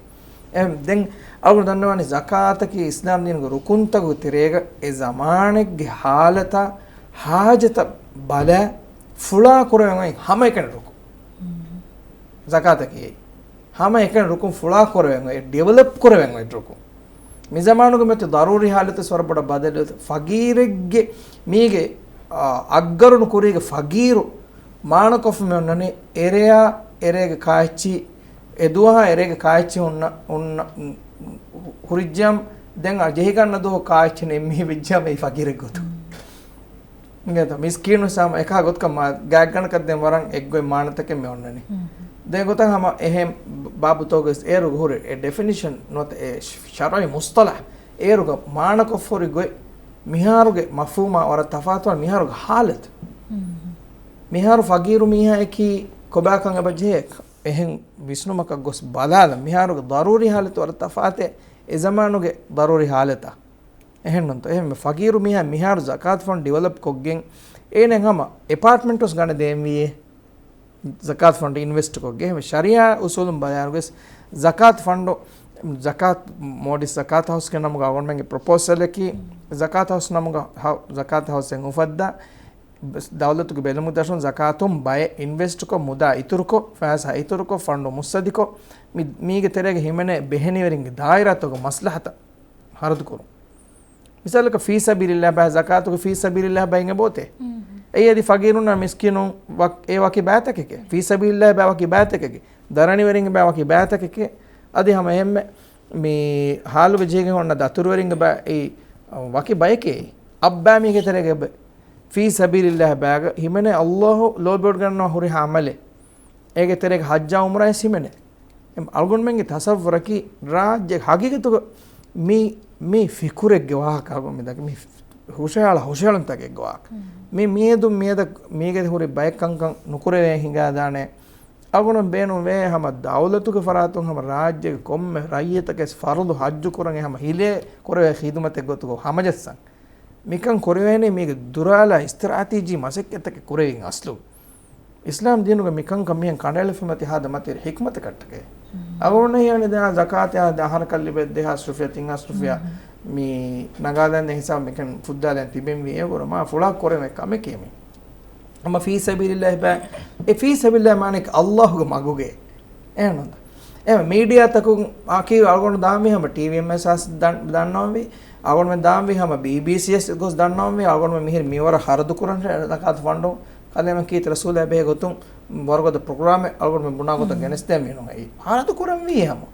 އެ، ދެން އަޅުގަނޑު ދަންނަވާނީ ޒަކާތަކީ އިސްލާމް ދީނުގެ ރުކުންތަކުގެ ތެރޭގަ އެ ޒަމާނެއްގެ ހާލަތާ ހާޖަތަށް ބަލާ ފުޅާ ކުރެވެން އޮތް ހަމައެކަނި ރުކުން. ޒަކާތަކީ އެއީ. ހަމަ އެކަނި ރުކުން ފުޅާ ކުރެވެން އޮތް، ޑިވެލޮޕް ކުރެވެން އޮތް ރުކުން. މި ޒަމާނުގެ މެތި ދަރޫރީ ހާލަތަށް ވަރަށް ބޮޑަށް ބަދަލު. ފަގީރެއްގެ މީގެ، އާ، އަށްގަރުނު ކުރީގެ ފަގީރު މާނަކޮށްފަ މި އޮންނަނީ އެރެޔާ އެރޭގެ ކާއެއްޗި، އެ ދުވަހާ އެރޭގެ ކާއެއްޗި ހުންނަ، ހުންނަ، ހުރިއްޖައަމް ދެން އަ، ޖެހިގަންނަ ދުވަހު ކާއެއްޗި ނެއްމި ވެއްޖައަމް އެއީ ފަގީރެއް ގޮތުން. އިނގޭތަ؟ މިސްކީނު ސާމަ އެކާ ގޮތަކަށް މާ ގާތްގަނޑަކަށް ދެން ވަރަށް އެއްގޮތް މާނަތަކެއް މި އޮންނަނީ. ދެން ގޮތަށް ހަމަ އެހެން ބާބުތޯގެ އޭރުގެ ހުރި އެ ޑެފިނިޝަން ނުވަތަ އެ ޝަރުޢީ މުޞްޠަލަޙް އޭރުގަ މާނަކޮށްފަ ހުރި ގޮތް މިހާރުގެ މަފްހޫމާ ވަރަށް ތަފާތުވާނެ މިހާރުގެ ހާލަތު. މިހާރު ފަގީރު މީހާއަކީ ކޮބާކަން އެބަ ޖެހޭ؟ އެހެން ވިސްނުމަކަށް ގޮސް ބަލާލަން. މިހާރުގެ ދަރޫރީ ހާލަތު ވަރަށް ތަފާތޭ އެ ޒަމާނުގެ ދަރޫރީ ހާލަތާ. އެހެންނުންތޯ؟ އެހެން ފަގީރު މީހާ މިހާރު ޒަކާތު ފަންޑް ޑިވެލޮޕް ކޮށްގެން އޭނަ ހަމަ އެޕާޓްމަންޓް ވެސް ގަނެ ދޭންވީއޭ ޒަކާތު ފަންޑް އިންވެސްޓް ކޮށްގެ. އެހެން ޝަރީޢާ އުސޫލުން ބަޔާނުގެސް ޒަކާތު ފަންޑު، ޒަކާތު މޯޑިސް ޒަކާތު ހައުސްގެ ނަމުގަ އަޅުގަނޑުމެންގެ ޕްރޮޕޯސަލަކީ ޒަކާތު ހައުސް ނަމުގަ ހަ-، ޒަކާތު ހައުސެއް އުފައްދާ ދައުލަތުގެ ބެލުމުގެ ދަށުން ޒަކާތުން ބައެއް އިންވެސްޓްކޮށް، މުދާ އިތުރުކޮށް، ފައިސާ އިތުރުކޮށް، ފަންޑު މުއްސަދިކޮށް، މި-، މީގެ ތެރޭގަ ހިމެނޭ ބެހެނިވެރިންގެ ދާއިރާތަކުގެ މަސްލަހަތަށް ހަރަދުކުރުން. މިސާލަކަށް ފީ ސަބީލިﷲ ބައި، ޒަކާތުގެ ފީ ސަބީލިﷲ ބައި އެބައޮތޭ. އެއީ އަދި ފަގީރުންނާ މިސްކީނުން ވަކް-، އެ ވަކި ބައިތަކެކޭ. ފީ ސަބީލިﷲ ބައި ވަކި ބައިތަކެކޭ. ދަރަނިވެރިންގެ ބައި ވަކި ބައިތަކެކޭ. އަދި ހަމަ އެހެންމެ މި ހާލުގަ ޖެހިގެން އޮންނަ ދަތުރުވެރިންގެ ބައި އެއީ ވަކި ބައެކޭ. އައްބާ މީގެ ތެރޭގަ އެބަ ފީ ސަބީލިﷲ ބައިގަ ހިމެނޭ އައްލާހު ލޯބިވެގަންނަވާ ހުރިހާ އަމަލެއް. އޭގެ ތެރޭގަ ޙައްޖާ ޢުމްރާ ވެސް ހިމެނޭ. އެ އަޅުގަނޑުމެންގެ ތަޞައްވުރަކީ ރާއްޖޭގެ ޙަޤީޤަތުގަ މީ، މީ ފިކުރެއްގެ ވާހަކަ އަޅުގަނޑު މި ދައްކަނީ. މީ ހުށަހަޅަ ހުށަހެޅުންތަކެއްގެ ވާހަކަ. މީ މިއަދު މިއަދަށް މީގެ ހުރި ބައެއް ކަންކަން ނުކުރެވޭ ހިނގާދާނެ. އަޅުގަނޑު ބޭނުންވޭ ހަމަ ދައުލަތުގެ ފަރާތުން ހަމަ ރާއްޖޭގެ ކޮންމެ ރައްޔިތަކަށް ފަރުޟު ޙައްޖު ކުރަން އެ ހަމަ ހިލޭ ކުރެވޭ ޚިދުމަތެއް ގޮތުގަ ހަމަޖައްސަން. މިކަން ކުރެވޭނީ މީގެ ދުރާލާ އިސްތިރާޓީޖީ މަސައްކަތްތަކެއް ކުރެވިގެން އަސްލު. އިސްލާމް ދީނުގަ މިކަންކަން މިހެން ކަނޑައެޅިފަ މަތި ހާދަ މަތި ޙިކްމަތެއް ކައްޓަކޭ. އަޅުގަނޑަށް ހީވަނީ ދެން ޒަކާތެއް ދެ އަހަރަކަށް ލިބޭ ދެހާސް ރުފިޔާ، ތިން ހާސް ރުފިޔާ މި ނަގާލަން ދެން ހިސާބު މިކަން ފުއްދާލަން ތިބެންވީ އެ ގުރުމާ ފުޅާ ކުރެވޭ ކަމެކޭ މި. ހަމަ ފީ ސަބީލިﷲ ބައި، އެ ފީ ސަބީލިﷲ މާނައަކީ އައްލާހުގެ މަގުގެ. އެހެންނުންތަ؟ އެ މީޑިއާތަކުން އަކީ އަޅުގަނޑު ދާންވީ ހަމަ ޓީވީ އެމްއެސް އަސް ދަން-، ދަންނަވަންވީ. އަޅުގަނޑުމެން ދާންވީ ހަމަ ބީބީސީ އެސް ގޮސް ދަންނަވަންވީ. އަޅުގަނޑުމެން މިހިރީ މިވަރަށް ހަރަދު ކުރަން ރޭ ޒަކާތު ފަންޑު. ކަލޭމެން ކީރިތި ރަސޫލާ ބެހޭ ގޮތުން ވަރުގަދަ ޕްރޮގްރާމެއް އަޅުގަނޑުމެން ބުނާ ގޮތަށް ގެނެސްދޭން މީނުން އެއީ. ހަރަދު ކުރަންވީ ހަމަ.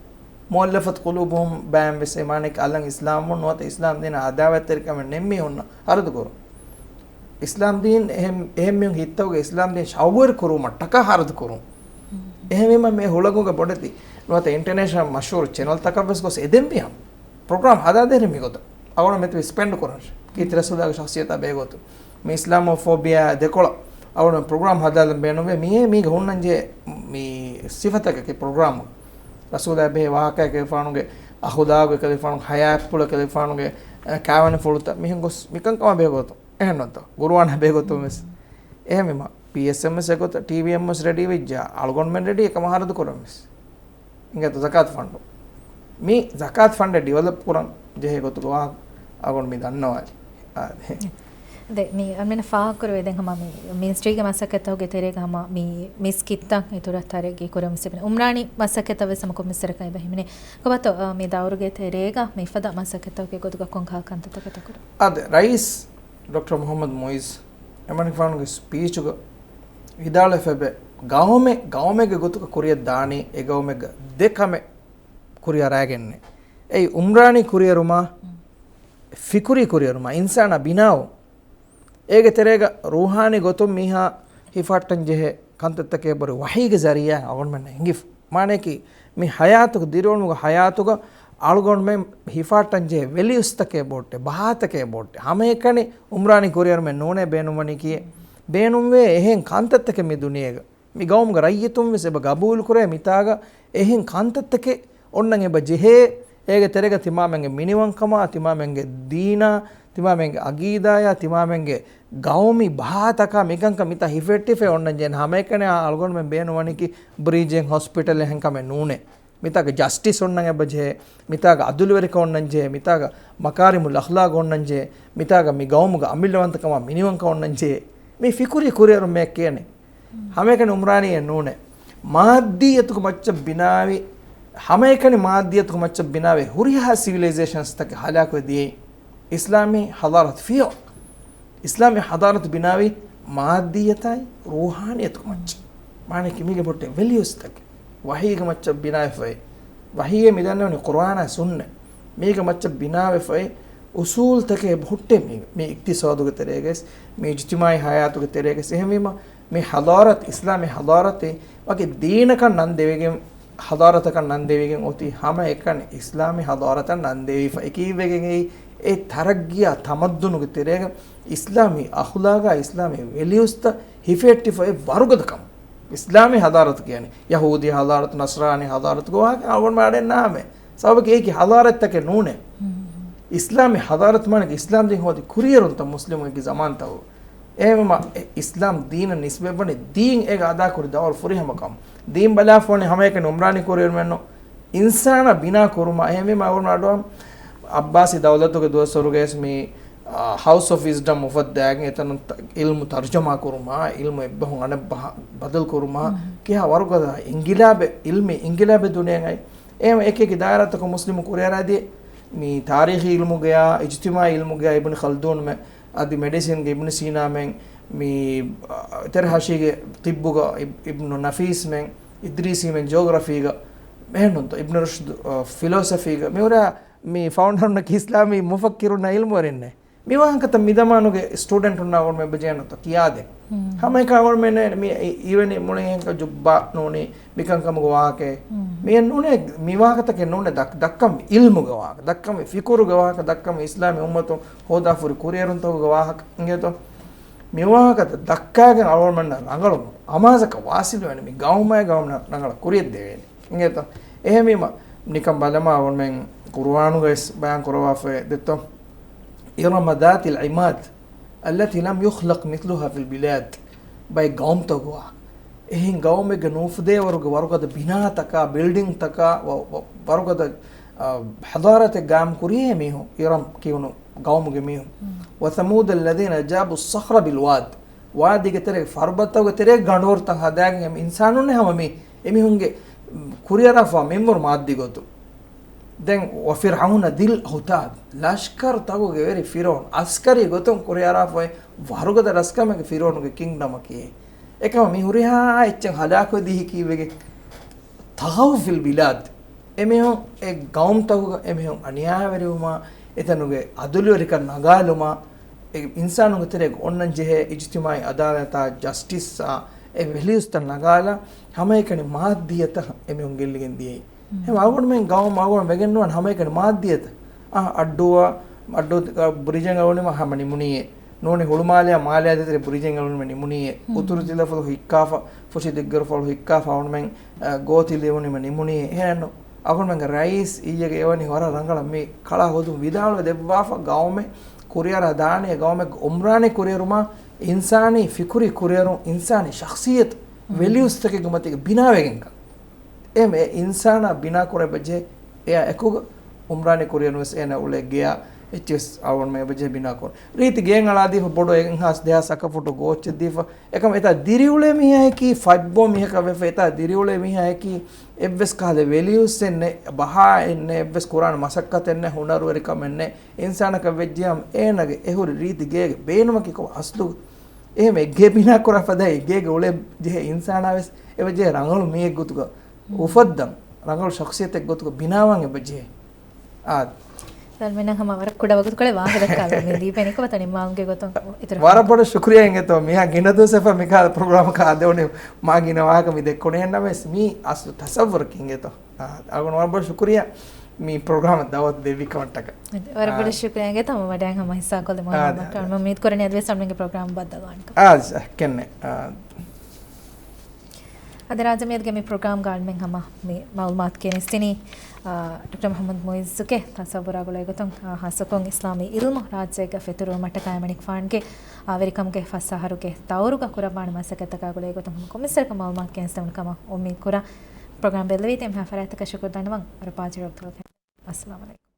މުއައްލަފަތު ޤުލޫބުހުމް ބައިން ވެސް އެ މާނައަކީ އަލަށް އިސްލާމްވުން ނުވަތަ އިސްލާމް ދީނަށް އަދާވަތްތެރިކަމެއް ނެތް މީހުންނަށް ހަރަދު ކުރުން. އިސްލާމް ދީން އެހެން، އެހެން މީހުން ހިތަށް އިސްލާމް ދީން ޝައުގުވެރި ކުރުވުމަށްޓަކާ ހަރަދު ކުރުން. އެހެންވީމަ މި ހުޅަނގުގެ ބޮޑެތި ނުވަތަ އިންޓަރނޭޝަނަލް މަޝްހޫރު ޗެނަލްތަކަށް ވެސް ގޮސް އެދެންވީ ހަމަ. ޕްރޮގްރާމް ހަދާދޭނެ މިގޮތަށް. އަޅުގަނޑު މެތިވި ސްޕެންޑް ކުރަން. ކީރިތި ރަސޫލާގެ ޝަޚްޞިއްޔަތާ ބެހޭގޮތުން. މި އިސްލާމޯފޯބިއާ ދެކޮޅަށް އަޅުގަނޑު ޕްރޮގްރާމް ހަދާލަން ބޭނުންވޭ. މިއޭ މީގަ ހުންނަންޖެހޭ މި ސިފަތަކަކީ ޕްރޮގްރާމު. ރަސޫލާ ބެހޭ ވާހަކައެކޭ ފާނުގެ އަޚުލާގު އެކަލޭ ފާނުގެ ހަޔާތްޕުޅު އެކަލޭ ފާނުގެ، އެ، ކާވެނިފުޅުތައް މިހެން ގޮސް މިކަންކަމާ ބެހޭގޮތުން. އެހެންނުތަ؟ ގުރުއާނާ ބެހޭގޮތުން ވެސް. އެހެންވީމަ، ޕީއެސްއެމްއެސް އެގޮތަށް ޓީވީއެމްއެސް ރެޑީ ވެއްޖާ، އަޅުގަނޑުމެން ރެޑީ އެކަމަށް ހަރަދު ކުރަން ވެސް. އިނގޭތަ ޒަކާތު ފަންޑު. މި ޒަކާތު ފަންޑެއް ޑިވެލޮޕް ކުރަން ޖެހޭ ގޮތުގެ ވާހަކަ އަޅުގަނޑު މި ދަންނަވާލި. އާދެ. ދެ، މި އަންމެނަށް ފާހަގަކުރެވޭ ދެން ހަމަ މި މިނިސްޓްރީގެ މަސައްކަތްތަކުގެ ތެރޭގަ ހަމަ މި މިސްކިތްތައް އިތުރަށް ތަރައްގީ ކުރަމުން ސިބިން އުމްރާނީ މަސައްކަތްތައް ވެސް ހަމަ ކޮންމެސް ވަރަކަށް އެބަ ހިމެނޭ. ކޮބާތޯ، އާ، މި ދައުރުގެ ތެރޭގަ މިފަދަ މަސައްކަތްތަކުގެ ގޮތުގަ ކޮންކަހަލަ ކަންތައްތަކެއް ދައްކަން؟ އާދެ، ރައީސް ޑޮކްޓަރ މުޙައްމަދު މުޢިއްޒު އެމަނިކުފާނުގެ ސްޕީޗުގަ ވިދާޅުވެފައިވޭ، ގައުމެއް، ގައުމެއްގެ ގޮތުގަ ކުރިއަށް ދާނީ، އެ ގައުމެއްގަ ދެ ކަމެއް ކުރިއަށް ރާގެންނޭ. އެއީ އުމްރާނީ ކުރިއެރުމާ، ފިކުރީ ކުރިއެރުމާ، އިންސާނާ ބިނާވުން. އޭގެ ތެރޭގަ ރޫޙާނީ ގޮތުން މީހާ ހިފަހައްޓަން ޖެހޭ ކަންތައްތަކޭ ބޮޑު ވަޙީގެ ޒަރީޢާ އަޅުގަނޑުމެންނަށް ހިނގިފަ. މާނައަކީ، މި ޙަޔާތުގަ، ދިރިއުޅުމުގެ ޙަޔާތުގަ އަޅުގަނޑުމެން ހިފަހައްޓަން ޖެހޭ ވެލިއުސްތަކޭ ބޮޑެތި، ބަހާތަކޭ ބޮޑެތި. ހަމައެކަނި އުމްރާނީ ކުރިއެރުމެއް ނޫނޭ ބޭނުންވަނީކީ. ބޭނުންވޭ އެހެން ކަންތައްތަކެއް މި ދުނިޔޭގަ. މި ގައުމުގެ ރައްޔިތުން ވެސް އެބަ ގަބޫލުކުރޭ މިތާގަ އެހެން ކަންތައްތަކެއް އޮންނަން އެބަ ޖެހޭ. އޭގެ ތެރޭގަ ތިމާމެންގެ މިނިވަންކަމާ، ތިމާމެންގެ ދީނާ، ތިމާމެންގެ އަގީދާޔާ، ތިމާމެންގެ ގައުމީ ބަހާތަކާ މިކަންކަން މިތާ ހިފެއްޓިފައި އޮންނަން ޖެހޭ. ހަމައެކަނި އަޅުގަނޑުމެން ބޭނުންވަނީކީ ބްރީޗެއް ހޮސްޕިޓަލެއް ހެންކަމެއް ނޫނޭ. މިތާގަ ޖަސްޓިސް އޮންނަން އެބަ ޖެހޭ، މިތާގަ އަދުލުވެރިކަން އޮންނަން ޖެހޭ، މިތާގަ މަކާރިމުލް އަޚްލާގު އޮންނަން ޖެހޭ، މިތާގަ މި ގައުމުގަ އަމިއްލަވަންތަކަމާ މިނިވަންކަން އޮންނަން ޖެހޭ. މީ ފިކުރީ ކުރިއެރުމެއް ކިޔަނީ. ހަމައެކަނި އުމްރާނީއެއް ނޫނޭ. މާއްދީއަތުގެ މައްޗަށް ބިނާވި، ހަމައެކަނި މާއްދީއަތުގެ މައްޗަށް ބިނާވި ހުރިހާ ސިވިލައިޒޭޝަންސްތަކެއް ހަލާކުވެ ދިޔައީ އިސްލާމީ ހަޟާރަތު ފިޔަވަ. އިސްލާމީ ހަޟާރަތު ބިނާވީ މާއްދީއަތާއި ރޫޙާނިއްޔަތުގެ މައްޗަށް. މާނައަކީ މީގެ ބޮޑެތި ވެލިއުސްތަކެއް. ވަޙީގެ މައްޗަށް ބިނާވެފައި. ވަޙީއެއް މި ދަންނަވަނީ ޤުރުއާނާ ސުންނަތް. މީގެ މައްޗަށް ބިނާވެފައި އުޞޫލުތަކެއް ހުއްޓޭ މީ، މީ އިޤްތިޞާދުގެ ތެރޭގައި، މީ އިޖްތިމާޢީ ޙަޔާތުގެ ތެރޭގައި. އެހެންވީމަ، މި ޙަޟާރަތު، އިސްލާމީ ޙަޟާރަތެއް ވަކި ދީނަކަށް ނަން ދެވިގެން، ޙަޟާރަތަކަށް ނަން ދެވިގެން އޮތީ ހަމައެކަނި އިސްލާމީ ޙަޟާރަތަށް ނަން ދެވިފަ. އެކީވެގެން އެއީ އެ ތަރައްގީއާ ތަމައްދުނުގެ ތެރޭގަ އިސްލާމީ އަޚުލާގާ އިސްލާމީ ވެލިއުސްތައް ހިފެހެއްޓިފައި ވަރުގަދަ ކަމު. އިސްލާމީ ޙަޟާރަތު ކިޔަނީ ޔަހޫދީ ޙަޟާރަތު، ނަޞްރާނީ ޙަޟާރަތުގެ ވާހަކަ އަޅުގަނޑުމެން އަޑެއް ނާމެ. ސަބަބަކީ އެއީކީ ޙަޟާރަތްތަކެއް ނޫނޭ. އިސްލާމީ ޙަޟާރަތު މާނައަކީ އިސްލާމް ދީން ހޯދި ކުރިއެރުންތައް މުސްލިމުންގެ ޒަމާންތައް. އެހެންވީމަ، އެ އިސްލާމް ދީނަށް ނިސްބަތްވަނީ ދީން އޭގަ އަދާކުރި ދައުރު ފުރިހަމަ ކަމު. ދީން ބަލާފަ ވަނީ ހަމައެކަނި އުމްރާނީ ކުރިއެރުމެއްނު. އިންސާނާ ބިނާ ކުރުމާ. އެހެންވީމަ އަޅުގަނޑު އައްބާސީ ދައުލަތުގެ ދުވަސްވަރުގައި މި، އާ، ހައުސް އޮފް ވިޒްޑަމް އުފައްދާގެން އެތަނުން ތަ-، ޢިލްމު ތަރުޖަމާ ކުރުމާ، ޢިލްމު އެއްބަހުން އަނެއްބަހަށް ބަދަލު ކުރުމާ، ކިހާ ވަރުގަދަ އިންގިލާބެއް، ޢިލްމީ އިންގިލާބެއް ދުނިޔެއަށް އައި. އެހެން އެކި އެކި ދާއިރާތަކުން މުސްލިމު ކުރިއަރާދިޔަ މި ތާރީޚީ ޢިލްމުގަޔާ، އިޖްތިމާޢީ ޢިލްމުގަޔާ އިބްނު ޚަލްދޫންމެ، އަދި މެޑިސިންގެ އިބްނު ސީނާމެން، މި، އަ، ތެރެހަށީގެ ޠިއްބުގަ އިބް-، އިބްނު ނަފީސްމެން، އިދްރީސީމެން ޖޯގްރަފީގަ، އެހެންނުންތޯ، އިބްނު ރުޝްދު، އަ، ފިލޯސަފީގަ، މިހުރާ މި ފައުންޑަރުންނަކީ އިސްލާމީ މުފައްކިރުންނާ ޢިލްމުވެރިންނޭ. މި ވާހަކަތައް މި ޒަމާނުގެ ސްޓޫޑެންޓުންނާ އަޅުގަނޑުމެން އެބަޖެހޭނެތޯ ކިޔާދޭން. ހަމައެކަނި އަޅުގަނޑުމެން މި އި-، އިވެނީ މުޅި އެހެންކަ ޖުއްބާ ނޫނީ މިކަންކަމުގެ ވާހަކައެއް. މިއެއް ނޫނޭ، މި ވާހަކަތަކެއް ނޫނޭ ދައް-، ދައްކަން ޢިލްމުގެ ވާހަކަ، ދައްކަން ފިކުރުގެ ވާހަކަ، ދައްކަން އިސްލާމީ އުއްމަތުން ހޯދާފަ ހުރި ކުރިއެރުންތަކުގެ ވާހަކަ އިނގޭތޯ. މި ވާހަކަތައް ދައްކާގެން އަޅުގަނޑުމެންނަށް ރަނގަޅު އަމާޒަކަށް ވާސިލުވޭނެ މި ގައުމާއި ގައުމަށް ރަނގަޅަށް ކުރިއަށް ދެވޭނެ. އިނގޭތޯ؟ އެހެންވީމަ، ނިކަން ބަލަމާ އަޅުގަނޑުމެން ޤުރުއާނުގައި ވެސް ބަޔާން ކުރައްވާފައި ދެއްތޯ؟ إرم ذات العماد التي لم يخلق مثلها في البلاد. ބައެއް ގައުމުތަކުގަ އެހެން ގައުމެއްގަ ނުއުފުދޭވަރުގެ ވަރުގަދަ ބިނާތަކާ، ބިލްޑިންގްތަކާ، ވަ-، ވަ-، ވަރުގަދަ، އަ، ޙަޟާރަތެއް ޤާއިމް ކުރިހޭ މީހުން، އިރަމް ކިޔުނު ގައުމުގެ މީހުން. މް. وثمود الذين جابوا الصخر بالواد. ވާދީގެ ތެރޭގެ ފަރުބަތަކުގެ ތެރޭގަ ގަނޑުވަރުތައް ހަދާގެން އެ އިންސާނުންނެއް ހަމަ މީ އެމީހުންގެ ކުރިއަރާފަ މިންވަރު މާއްދީ ގޮތުން. ދެން، وفرعون ذي الأوتاد، ލަޝްކަރުތަކުގެ ވެރި ފިރުޢައުން އަސްކަރީ ގޮތުން ކުރިއަރާފައި ވަރުގަދަ ރަސްކަމެއްގެ ފިރުޢައުނުގެ ކިންގްޑަމަކީ. އެކަމަ މި ހުރިހާ އެއްޗެއް ހަލާކުވެ ދީހި ކީއްވެގެން؟ طغوا في البلاد. އެމީހުން އެ ގައުމުތަކުގަ އެމީހުން އަނިޔާވެރިވުމާ، އެތަނުގެ އަދުލުވެރިކަން ނަގާލުމާ، އެ އިންސާނުންގެ ތެރޭގަ އޮންނަން ޖެހޭ އިޖްތިމާޢީ އަދާލަތާ، ޖަސްޓިސްއާ، އެ ވެލިއުސްތައް ނަގާލާ، ހަމައެކަނި މާއްދީއަތަށް އެމީހުން ގެއްލިގެން ދިޔައީ. އެހެން އަޅުގަނޑުމެން ގައުމު އަޅުގަނޑު ވެގެން ނުވާނެ ހަމައެކަނި މާއްދީއަތަށް. އާ، އައްޑޫއަށް، އައްޑޫ ބުރިޖެއް އެޅުނީމަ ހަމަ ނިމުނީއޭ. ނޫނީ ހުޅުމާލެއާ މާލެއާ ދޭތެރޭ ބުރިޖެއް އެޅުނީމަ ނިމުނީއޭ. ހުން. އުތުރު ތިލަފަޅު ހިއްކާފަ، ފުށި ދިއްގަރު ފަޅު ހިއްކާފަ އަޅުގަނޑުމެން، އަ، ގޯތި ލިޔުނީމަ ނިމުނީއޭ. އެހެންނު. އަޅުގަނޑުމެންގެ ރައީސް އިއްޔެގެ އެވަނީ ވަރަށް ރަނގަޅަށް މި ކަޅާ ހުދުން ވިދާޅުވެ ދެއްވާފަ ގައުމެއް ކުރިއަރާ ދާނީ، ގައުމެއްގެ އުމްރާނީ ކުރިއެރުމާ، އިންސާނީ ފިކުރީ ކުރިއެރުން، އިންސާނީ ޝަޚްޞިއްޔަތު، ހުން. ވެލިއުސްތަކެއްގެ މަތީގަ ބިނާވެގެންކަން. އެހެން އެ އިންސާނާ ބިނާ ކުރެވޭ އެއާ އެކުގަ އުމްރާނީ ކުރިއަރުން ވެސް އޭނަ އުޅޭ ގެޔާ އެއްޗެސް އަޅުގަނޑުމެން އެބަޖެހޭ ބިނާ ކުރަން. ރީތި ގެއެއް އަޅާދީފަ ބޮޑު އެއްހާސް ދެހާސް އަކަފުޓު ގޯއްޗެއް ދީފަ. އެކަމަ އެތާ ދިރިއުޅޭ މީހާއަކީ ފަތްބޯ މީހަކަށް ވެފަ، އެތާ ދިރިއުޅޭ މީހާއަކީ އެއްވެސް ކަހަލަ ވެލިއުސްއެއް ނެތް، ބަހާއެއް ނެތް، އެއްވެސް ކުރާނެ މަސައްކަތެއް ނެތް، ހުނަރުވެރިކަމެއް ނެތް. އިންސާނަކަށް ވެއްޖިއްޔާ އޭނަގެ އެހުރި ރީތި ގޭގެ ބޭނުމަކީ ކޮބާ އަސްލު؟ އެހެން އެ ގޭ ބިނާ ކުރާ ފަދައިން ގޭގެ އުޅޭ ޖެހޭ އިންސާނާ ވެސް އެބަޖެހޭ ރަނގަޅު މީހެއް ގޮތުގަ ހުން. އުފައްދަން، ރަނގަޅު ޝަޚްޞިއްޔަތެއް ގޮތުގަ ބިނާވާން އެބަޖެހޭ. އާ. ސަލްމީނަށް ހަމަ ވަރަށް ކުޑަ ވަގުތުކޮޅެއް ވާހަކަ ދައްކާލަން މި ލީބޭ ނިކުމެތި ނިންމާލުމުގެ ގޮތުން އިތުރަށް ވަރަށް ބޮޑަށް ޝުކުރިޔާ އިނގޭތޯ. މިހާ ގިނަ ދުވަސް އެފަ މިކަހަލަ ޕްރޮގްރާމަކަށް އާދެވުނީ މާ ގިނަ ވާހަކަ މި ދެއްކުނީ ނަމަވެސް މީ އަސްލު ތަސައްވުރަކީ އިނގޭތޯ. އާ، އަޅުގަނޑު ވަރަށް ބޮޑަށް ޝުކުރިޔާ މި ޕްރޮގްރާމަށް ދައުވަތު ދެއްވި ކަމަށްޓަކަ. ވަރަށް ބޮޑަށް އާ. ޝުކުރިޔާ އިނގޭތޯ ހަމަ ވަޑައިގެން ހަމަ ހިއްސާކޮށްލި މައުލޫމާތު. އާ، އާ. އަޅުގަނޑު އުއްމީދު ކުރަނީ އަދިވެސް އަޅުގަނޑުގެ ޕްރޮގްރާމް ބައްދަލުވާނެކަން. އާ، ކެންނެ. އާ. އަދި ރާއްޖެ މިއަދުގެ މި ޕްރޮގްރާމްގަ އަޅުމެން ހަމަ މި މައުލޫމާތު ގެނެސްދިނީ، އާ، ޑޮކްޓަރ މުޙައްމަދު މުޢިއްޒުގެ ތަސައްވުރާ ގުޅޭގޮތުން، އާ، ހާއްސަކޮށް އިސްލާމީ ޢިލްމު ރާއްޖޭގަ ފެތުރުވުމަށްޓަކާ އެމަނިކުފާނުގެ، އާ، ވެރިކަމުގެ ފަސް އަހަރުގެ ދައުރުގަ ކުރައްވާނެ މަސައްކަތްތަކާ ގުޅޭގޮތުން ހަމަ ކޮންމެސްވަރަކަށް މައުލޫމާތު ގެނެސްދެވުނު ކަމަށް އުއްމީދު ކުރާ. ޕްރޮގްރާމް ބެއްލެވީތީ އެންމެހާ ފަރާތްތަކަށް ޝުކުރު ދަންނަވަން. ވަރަށް ބާއްޖަވެރި ވަގުތު. އައްސަލާމު ޢަލައިކުމް.